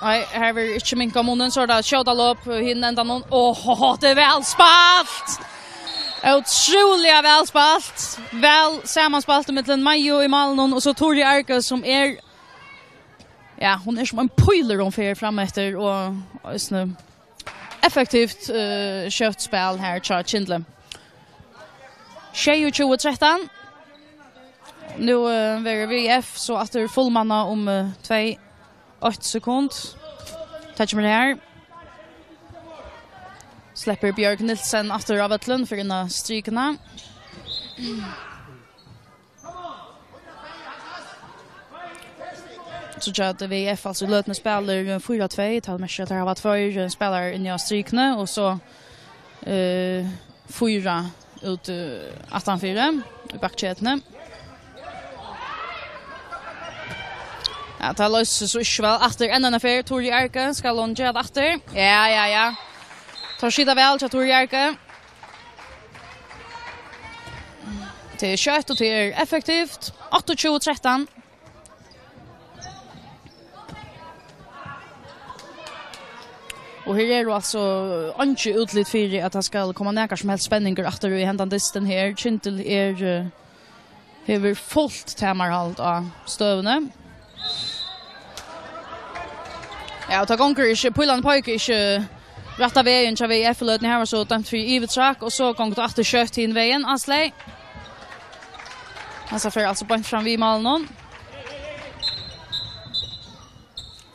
nei, her verður ikki minkað munin, so er tað skjótalop, hin endan. Åh, tað er væl spælt! Ótrúliga væl spælt. Væl samanspælt millum Mayu í málinum og so Tori Arge, sum er, ja, hon er sum ein pílur, hon fer fram eftir, og eisini effektivt, eh, skjótt spæl her hjá Kyndli. Sjeyogtjúgu trettan. Nú, eh, verður V F so aftur fullmanna um, eh, tvey, eitt sekund. Tað kemur her. Sleppur Bjørg Nielsen aftur á vøllin, fer inn á strikuna. So hjá V F, altso, í løtuni spælir fýra tvey, tað merkir, at teir hava tveir, eh, spælarar inni á strikuni, og so, eh, fýra út, eh, aftanfyri í bakketuni. Ja, tað loysir so ikki væl. Aftur enn eina ferð, Tori Arge, skal hon gera tað aftur? Ja, ja, ja. Teir skjóta væl hjá Tori Arge. Tað er skjótt og tað er effektivt. Áttaogtjúgu trettan. Og her eru altso einki útlit fyri, at tað skal koma nakar sum helst spenningur aftur í hendan dystin her. Kyndil er, eh, hevur fult tamarhald á støðuni. Ja, og tað gongur ikki, pílarnir peika ikki rætta vegin hjá V F í løtuni. Her var so dømt fyri yvirtrak, og so gongur tað aftur skjótt hin vegin. Asley. Hann sá fer altso beint fram við málinum.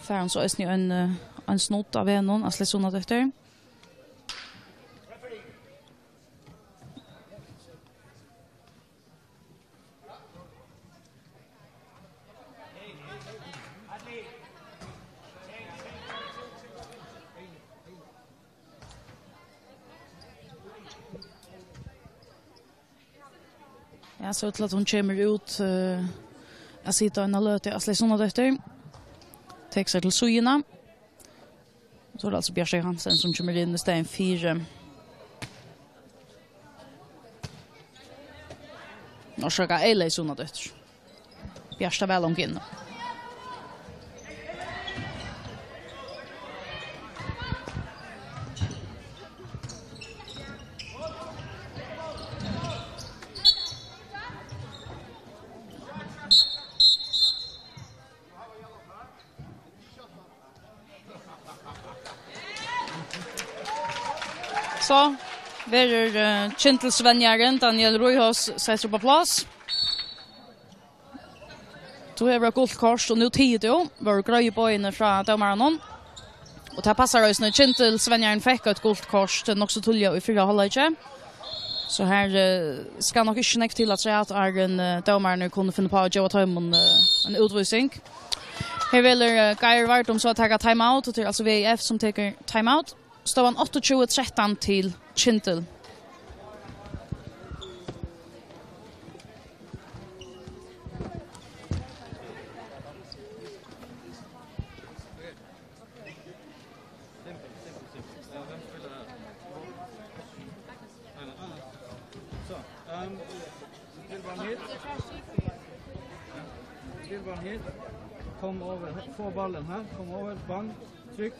Fær hon so eisini ein, eh, ein snudd av vegnum, Asley Sunadóttir. Ja, so til at hon kemur út, eh, at sita eina løtu, Asley Sunadóttir. Tekur seg til síðuna. So er tað altso Bjartey Hansen, sum kemur inn í staðin fyri. Orsaka, Asley Sunadóttir. Bjartey var langt inni. So verður, eh, kyndilsvenjarin Daniel Ruihos settur upp á pláss. Tú hevur eitt gult kort, og nú tigur tú, vóru greiðu boðini frá dómaranum. Og tað passar eisini, kyndilsvenjarin fekk eitt gult kort nokk so tíðliga í fyrra hálvleiki. So her, eh, skal nokk ikki nógv til afturat, áðrenn, eh, dómararnir kunnu finna upp á at geva teimum, eh, eina útvísing. Her velur, eh, Geir Vardum so at taka timeout, og tað er altso V F sum tekur timeout. Støðan áttaogtjúgu trettan til Kyndil. So, um, spil ballen hit. Spil ballen hit. Kom over, få ballen her. Kom over, bang, trykk.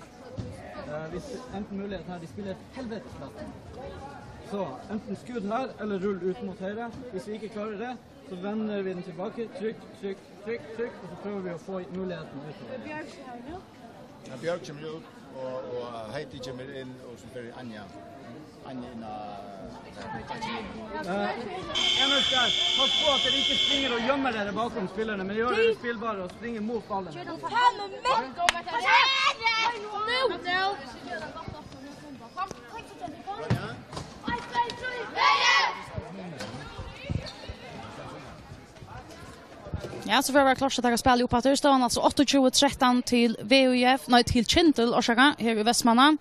Eh, hvis, enten mulighet her, de spiller et helvetes kast. Så, enten skudd her, eller rull ut mot høyre. Hvis vi ikke klarer det, så vender vi den tilbake. Trykk, trykk, trykk, trykk, og så prøver vi å få muligheten utover. Ja, Bjørg kommer ut, og, og Heidi kommer inn, og så blir det Anja. Eh, Emil skal passe på at dere ikke springer og gjemmer dere bakom spillerne, men gjør dere spillbare og springer mot ballen. Ja, so fer at vera klárt at taka spælið upp aftur. Støðan altso áttaogtjúgu trettan til V U F, nei, til Kyndil, orsaka, her í Vestmanna.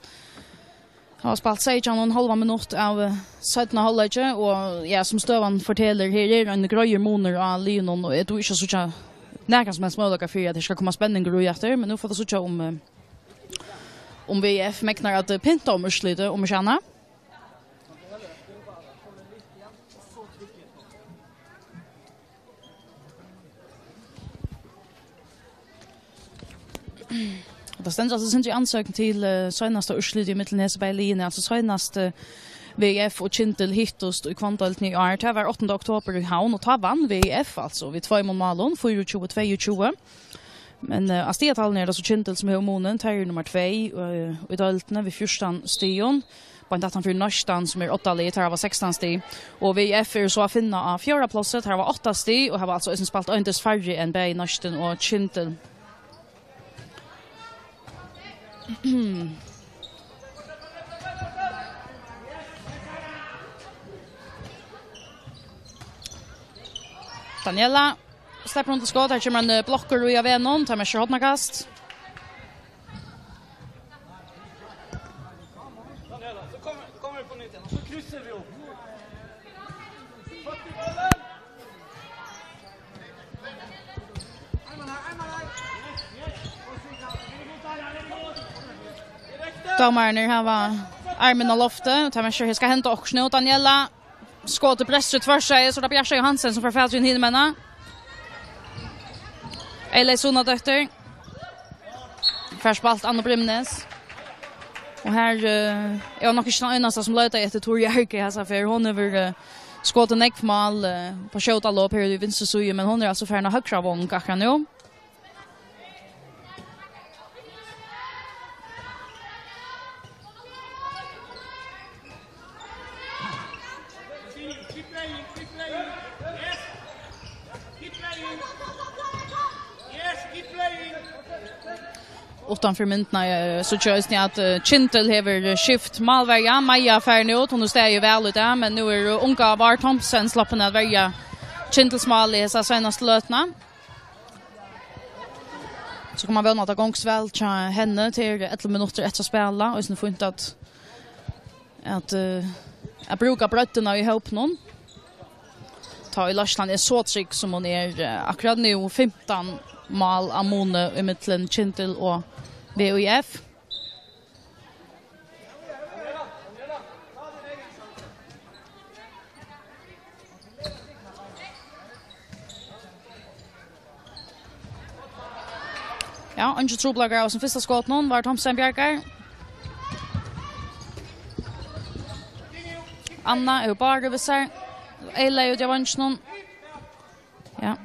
Hava spælt seytjan og ein hálvan minutt av, eh, seinna hálvleiki, og ja, sum støðan fortelur, her er ein greiður munur á liðunum, og eg dugi ikki at síggja nakran sum helst møguleika fyri, at her skal koma spenningur í aftur, men nú fáa vit síggja um, eh, um V F megnar at, eh, pynta um úrslitið, um ikki annað. Og tað stendur altso sindur í ansøgn til, eh, seinasta úrslitið ímillum hesi bæði liðini, altso seinast, eh, V F og Kyndil hittust í Hvanndeildini í ár. Tað var áttanda oktober í Havn, og tá vann V F altso við tveimum málum, fýraogtjúgu tveyogtjúgu. Men, eh, á stigatallinum er tað so Kyndil sum hevur munin. Teir eru nummar tvey, eh, í deildini við fjúrtan stigum. Beint aftan fyri Neistan, sum er oddaligir, teir hava sekstan stig. Og V F eru so at finna á fjórða plássi, teir hava átta stig og hava altso eisini spælt ein dyst færri enn bæði Neistin og Kyndil. Daniela sleppur undan skot. Her kemur ein, eh, blokkur í av vegnum. Tað merkir hornakast. Dómararnir hava armin á lofti. Tað merkir, her skal henda okkurt nú. Daniela. Skotið brestur í tvørstøði, so er tað Bjarta Johansen, sum fær fatur í hin menn. Eyley Sunadóttir. Fær spælt Anna Brimnes. Og her, eh, er hon nokk ikki tann einasta, sum leitar eftir Tóru Jerke hesa ferð. Hon hevur, eh, skotið nógv mál, eh, á skjótalop her í vinstru síðu, men hon er altso farin á høgra vong akkurát nú. Uttan fyri myndina, eh, síggi eg eisini at, eh, Kyndil hevur skift málverja. Maja fer nú út, hon hevur staðið væl í dag, men nú er unga Vár Thomsen sloppin at verja Kyndils mál í hesa seinastu løtuna. So kann man vóna, at tað gongst væl hjá henni. Tað eru ellivu minuttir eftir at spæla, og eisini fínt at, at, eh, at brúka breiddina í hópinum. Tá ið leiðslan er so trygg, sum hon er, eh, akkurát nú, fimtan mál av muni ímillum Kyndil og V U F. Ja, eingin trupulleikar av sum fyrsta skot nú. Vár Thomsen bjargar. Anna er bara við sær. Eyley út av veinginum. Ja.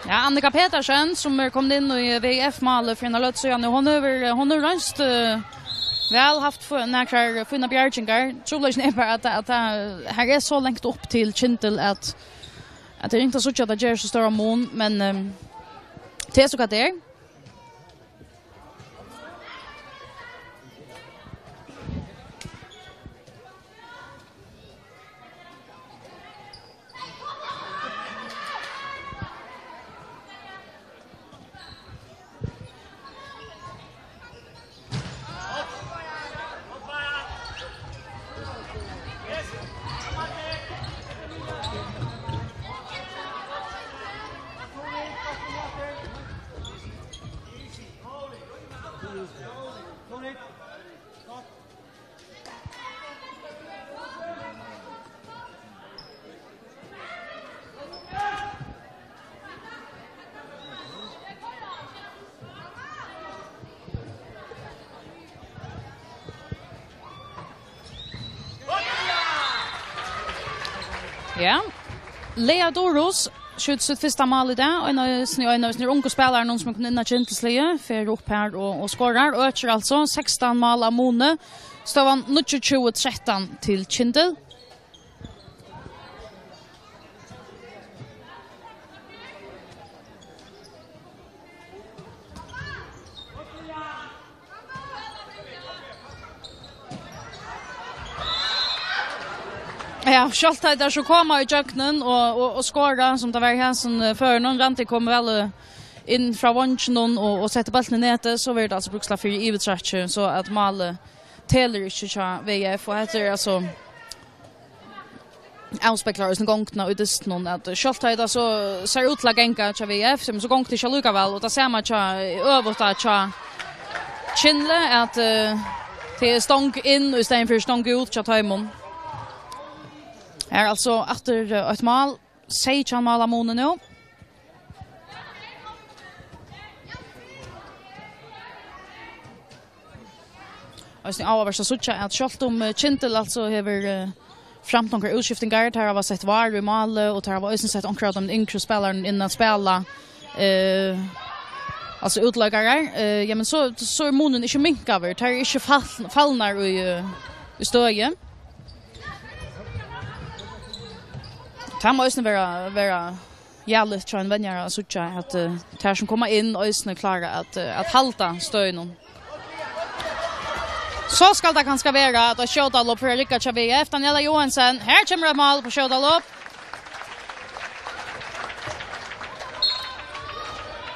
Ja, Annika Petersen, sum er komin inn í V F-málið fyri eina løtu síðan, hon hevur, hon hevur roynst, eh, væl, havt fø-, nakrar fínar bjargingar. Trupulleikin er bara, at, at, at her er so langt upp til Kyndil, at, at tað er ringt at síggja, at tað ger so stóran mun, men, ehm, tað er so, hvat tað er. Ja. Lea Durus skjýtur sítt fyrsta mál í dag, og ein av sínum, ein av sínum ungu spælarunum sum er komin inn á Kyndilsliðið, fer upp her og, og skorar. Økir altso sekstan mál av muni. Støðan níggjuogtjúgu trettan til Kyndil. Ja, sjálvt tá teir so koma í gjøgnum og, og, og skora, sum tað var í hesum, eh, førinum, Randi kom væl, eh, inn frá vonginum og, og setti bóltin í netið, so verður tað altso brúkst fyri yvirtrekki, so at málið telur ikki hjá V F, og hetta er altso avspeglar eisini gongdina í dystinum, at sjálvt tá tað so sær út til at ganga hjá V F, so gongur tað ikki allíkavæl, og tað sama hjá, øvugt at hjá Kyndli, at, eh, tað er stong inn í staðin fyri stong út hjá teimum. Her altso aftur, eh, eitt mál, seytjan mál av muni nú. Eisini áhugavert at síggja, at sjálvt um, eh, Kyndil altso hevur, eh, framt onkrar útskiftingar, teir hava sett Vár í málið, og teir hava eisini sett onkrar av teimum yngru spælarunum inn at spæla, eh, altso útleikarar, eh, ja, men so, so er munin ikki minkaður, teir eru ikki fall-, fallnar í, eh, í støði. Tað má eisini vera, vera jævligt hjá ein venjara at síggja, at, eh, teir sum koma inn eisini klára at, eh, at halda støðinum. So skal tað kanska vera, at eitt skjótalopp fer at rigga hjá V F. Daniela Johansen, her kemur eitt mál upp á skjótalopp.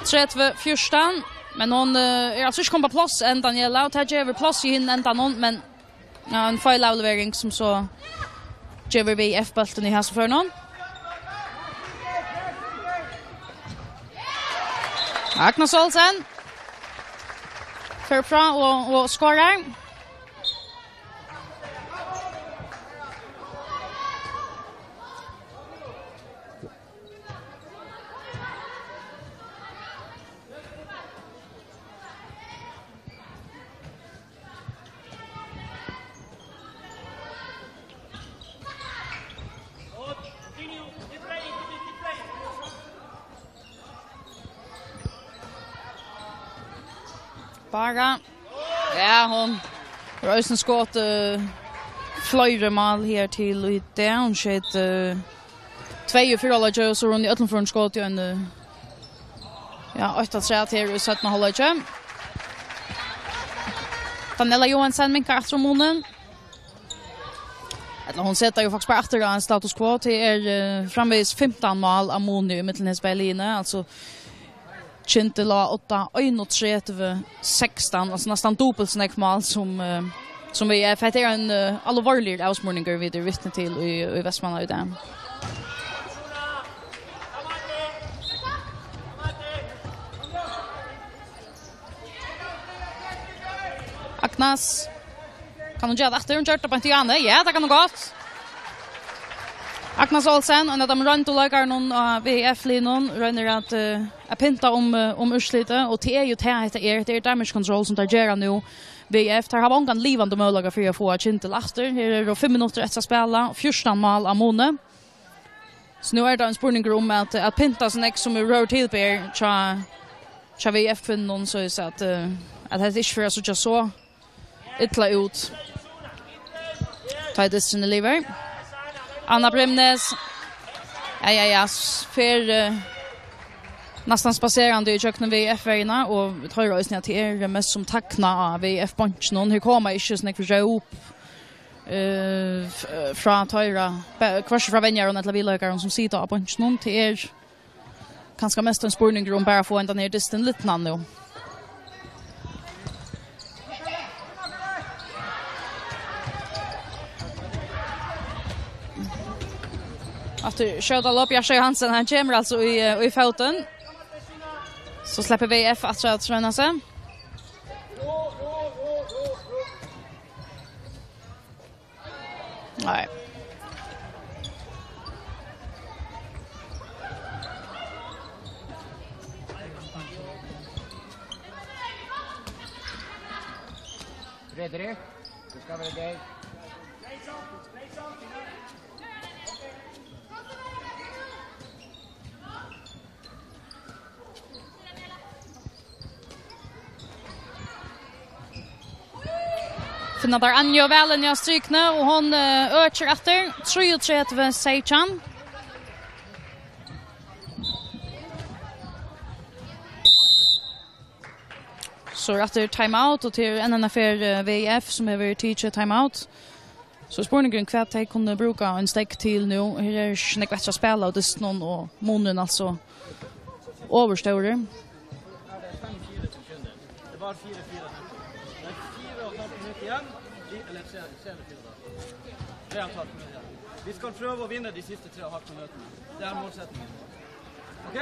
Tretivu fjúrtan, men hon, eh, er altso ikki komin á pláss enn, Daniela, og tað gevur pláss í hinum endanum, men ja, ein feilavlevering sum so gevur V F bóltin í hasa førinum. Agnes Olsen fer frá og, og skorar. Bara. Ja, hon hevur eisini skotið, eh, fleiri mál her til í dag. Hon skeyt, eh, tvey í fyrra hálvleiki, og so hevur hon í øllum førum skotið ein, eh, ja, eitt afturat her í seinna hálvleiki. Daniela Johansen minkar aftur um munin. Ella hon setir jú faktiskt bara aftur á ein status quo. Tað er, eh, framvegis fimtan mál av muni í millum hesi bæði liðini. Altso, Kyndil lá á odda, einogtretivu sekstan, altso næstan dupult so nógv mál sum, eh, sum V F. Hetta er ein, eh, alvorligur avsmurningur, vit eru vitni til í, í Vestmanna í dag. Agnes. Kann hon gera tað aftur? Hon gjørdi tað beint í áðni. Ja, tað kann hon gott. Agnes Olsen, ein av teimum royndu leikarunum á V F-liðnum, roynir at, eh, at pynta um, eh, um úrslitið, og tað er jú tað, hetta er, hetta er damage control, sum teir gera nú. V F, teir hava ongan livandi møguleika fyri at fáa Kyndil aftur. Her eru fimm minuttir eftir at spæla, fjúrtan mál av muni. So nú er tað ein spurningur um at, at pynta so nógv sum í røður til ber hjá, hjá V F-kvinnunum, so at, eh, at hetta ikki fer at síggja so illa út. Tá er dysturin liðugur. Anna Brimnes. Ja, ja, ja, s-, fer, eh, næstan spaserandi í gjøgnum V F-verjuna, og vit hoyra eisini, at tað er mest sum tagna á V F-bonkinum. Her koma ikki so nógv róp, eh, f-, frá teirra, be-, hvørki frá venjarum ella viðleikarum sum sita á bonkinum. Tað er kanska mest ein spurningur um bara at fáa hendan her dystin lidnan nú. Aftur skjótalopp, Bjarki Johansen, hann kemur altso í, eh, í fótin. So sleppur V F aftur at royna seg. Nei. Fredrik, du skal være gøy. Finna teir Anju væl inni á strikuni, og hon, eh, økir aftur. Trýogtretivu seytjan. So er aftur timeout, og til enn eina ferð, eh, V I F, sum hevur tikið timeout. So er spurningurin, hvat tey kunnu brúka ein stekk til nú. Her er ikki nógv eftir at spæla, og dystin og munurin, altso, overstórur. Det var fire fire. Det er fire og et halvt minutt igjen. Vi, eller tre, tre eller fire, da. Tre og et halvt minutt igjen. Vi skal prøve å vinne de siste tre og et halvt minuttene. Det er målsettingen. Ok?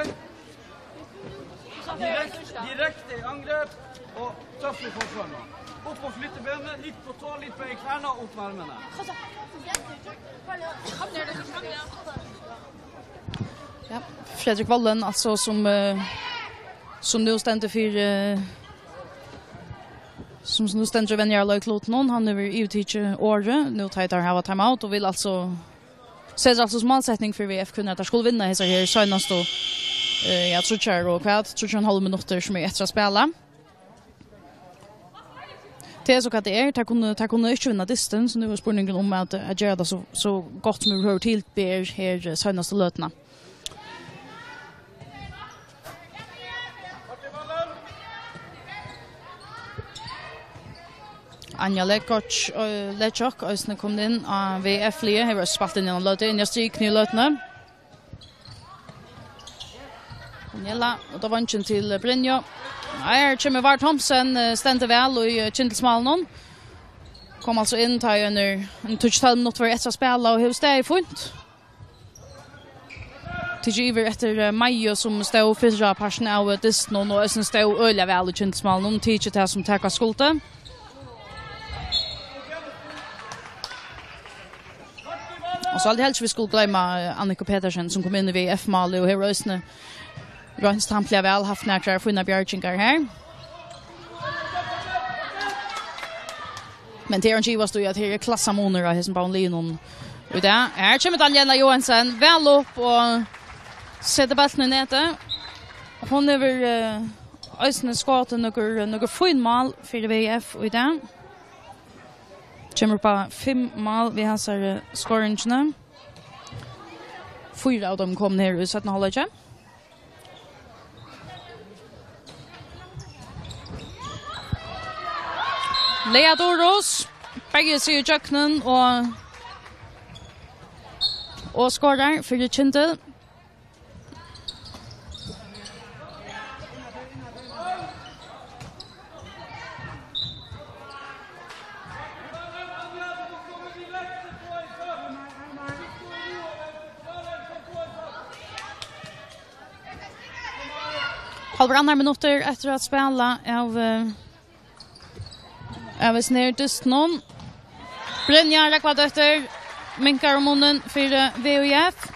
Direkte, direkte i angrep og tøff i forsvar nå. Opp og flytte benet, litt på tå, litt på kverna og opp med armene. Ja, Fredrik Vollen, altso, sum, eh, sum nú stendur fyri, eh, sum, sum nú stendur og venjar av leiklutinum, hann hevur yvirtikið orðið. Nú tá teir hava timeout og vil altso, setir altso sum málsetning fyri V F-kvinnur, at teir skulu vinna hesar her seinastu, eh, ja, tríggjar og hvat, tríggjar og ein hálv minuttir sum er eftir at spæla. Tað er so hvat tað er. Teir kunnu, teir kunnu ikki vinna dystin, so nú er spurningurin um at, at gera tað so, so gott sum yvirhøvur til ber her, eh, seinastu løtuna. Anja Lekotsk, eh, Lekotsk, eisini komin inn á V F-liðið, hevur eisini spælt inn í eina løtu, inn á strikuni í løtuni. Daniela, út á vongin til Brynju. Nei, her kemur Vár Thomsen, eh, stendur væl í, eh, kyndilsmálinum. Kom altso inn, tá í ein, ein tíggju til tólv minuttir vóru eftir at spæla og hevur staðið fínt. Tikið yvir eftir, eh, Maju, sum stóð fyrra partin av, eh, dystinum og eisini stóð øgiliga væl í kyndilsmálinum, tikið tað sum takast skuldi. Og so haldi eg helst, vit skulu gloyma, eh, Anniku Petersen, sum kom inn í V F-málið og hevur eisini roynt stampliga væl, havt nakrar fínar bjargingar her. Men tað er ikki at ivast í, at her er klassamunur á hesum báðum liðunum í dag. Her kemur Daniela Johansen væl upp og setir bóltin í netið. Hon hevur, eh, eisini skotið nøkur, nøkur fín mál fyri V F í dag. Kemur upp á fimm mál við hasari skoringini. Fýra av teimum komnir her í seinna hálvleiki. Lea Durus berjir seg ígjøgnum og, og skorar fyri Kyndil. Hálvur annar minuttur eftir at spæla av, eh, av hesum her dystinum. Brynja Røgnvaldóttir minkar um munin fyri V Í F.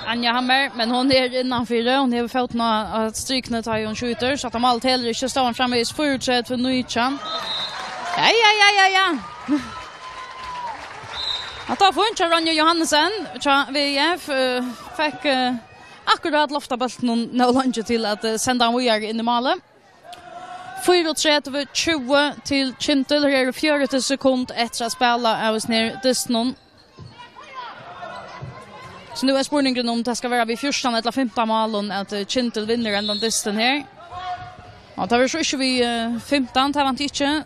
Anja Hammer, men hon er innanfyri, hon hevur fótin á, á strikuni tá ið hon skjýtur, so at málið telur ikki, stóð hann framvegis fýraogtretivu nítjan. Ja, ja, ja, ja, ja. Hatta var fínt hjá Ronju Johannesen, hjá V Í F, eh, fekk, eh, akkurát loft av bóltinum nóg leingi til at, eh, senda hann víðari inn í málið. Fýraogtretivu tjúgu til Kyndil. Her eru fjøruti sekund eftir at spæla av hesum her dystinum. So nú er spurningurin um tað skal vera við fjúrtan ella fimtan málum at, eh, Kyndil vinnur hendan dystin her. Og tað verður so ikki við, eh, fimtan, tað vænti eg ikki.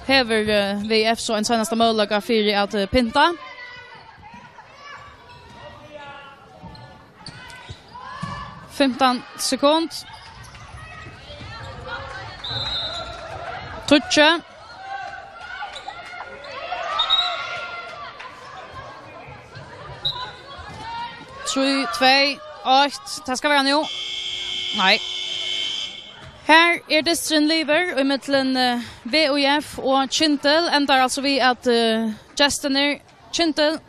Hevur, eh, V Í F so ein seinasta møguleika fyri at, eh, pynta. Fimtan sekund. Tíggju. Trý, tvey, eitt. Tað skal vera nú. Nei. Her er dysturin liðugur ímillum, eh, V Í F og Kyndil. Endar altso við at, eh, gestirnir Kyndil,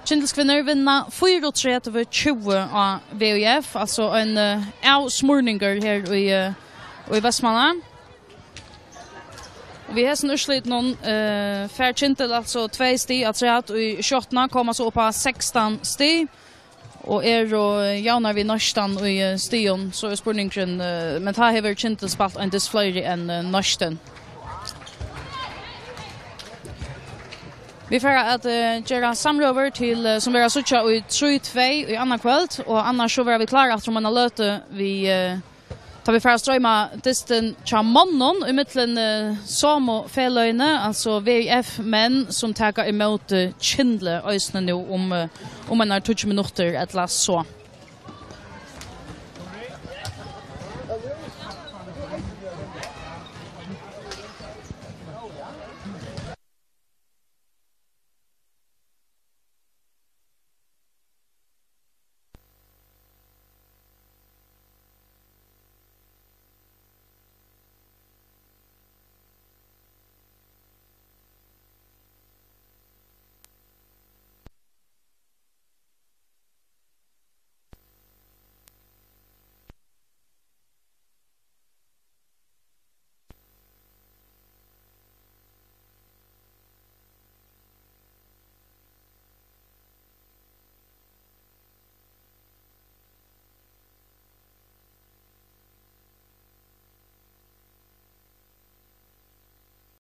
Kyndilskvinnur vinna fýraogtretivu tjúgu á V Í F, altso ein, eh, avsmurningur her í, eh, í Vestmanna. Og við hesum úrslitunum, eh, fær Kyndil altso tvey stig afturat í sjettuna, koma so upp á sekstan stig. Og eru javnar við Neistan í, eh, stigum, so er spurningurin, eh, men tá hevur Kyndil spælt ein dys fleiri enn, eh, Neistin. Vit fara at, eh, gera samrøður til, eh, sum verða at síggja í trý tvey í annaðkvøld, og annars so verða vit klár aftur um eina løtu við, eh, tá vit fara at stroyma dystin hjá monnum í millum, eh, somu feløgini, altso V I F menn, sum taka ímóti Kyndli eisini nú um, eh, um einar tíggju minuttir ella so.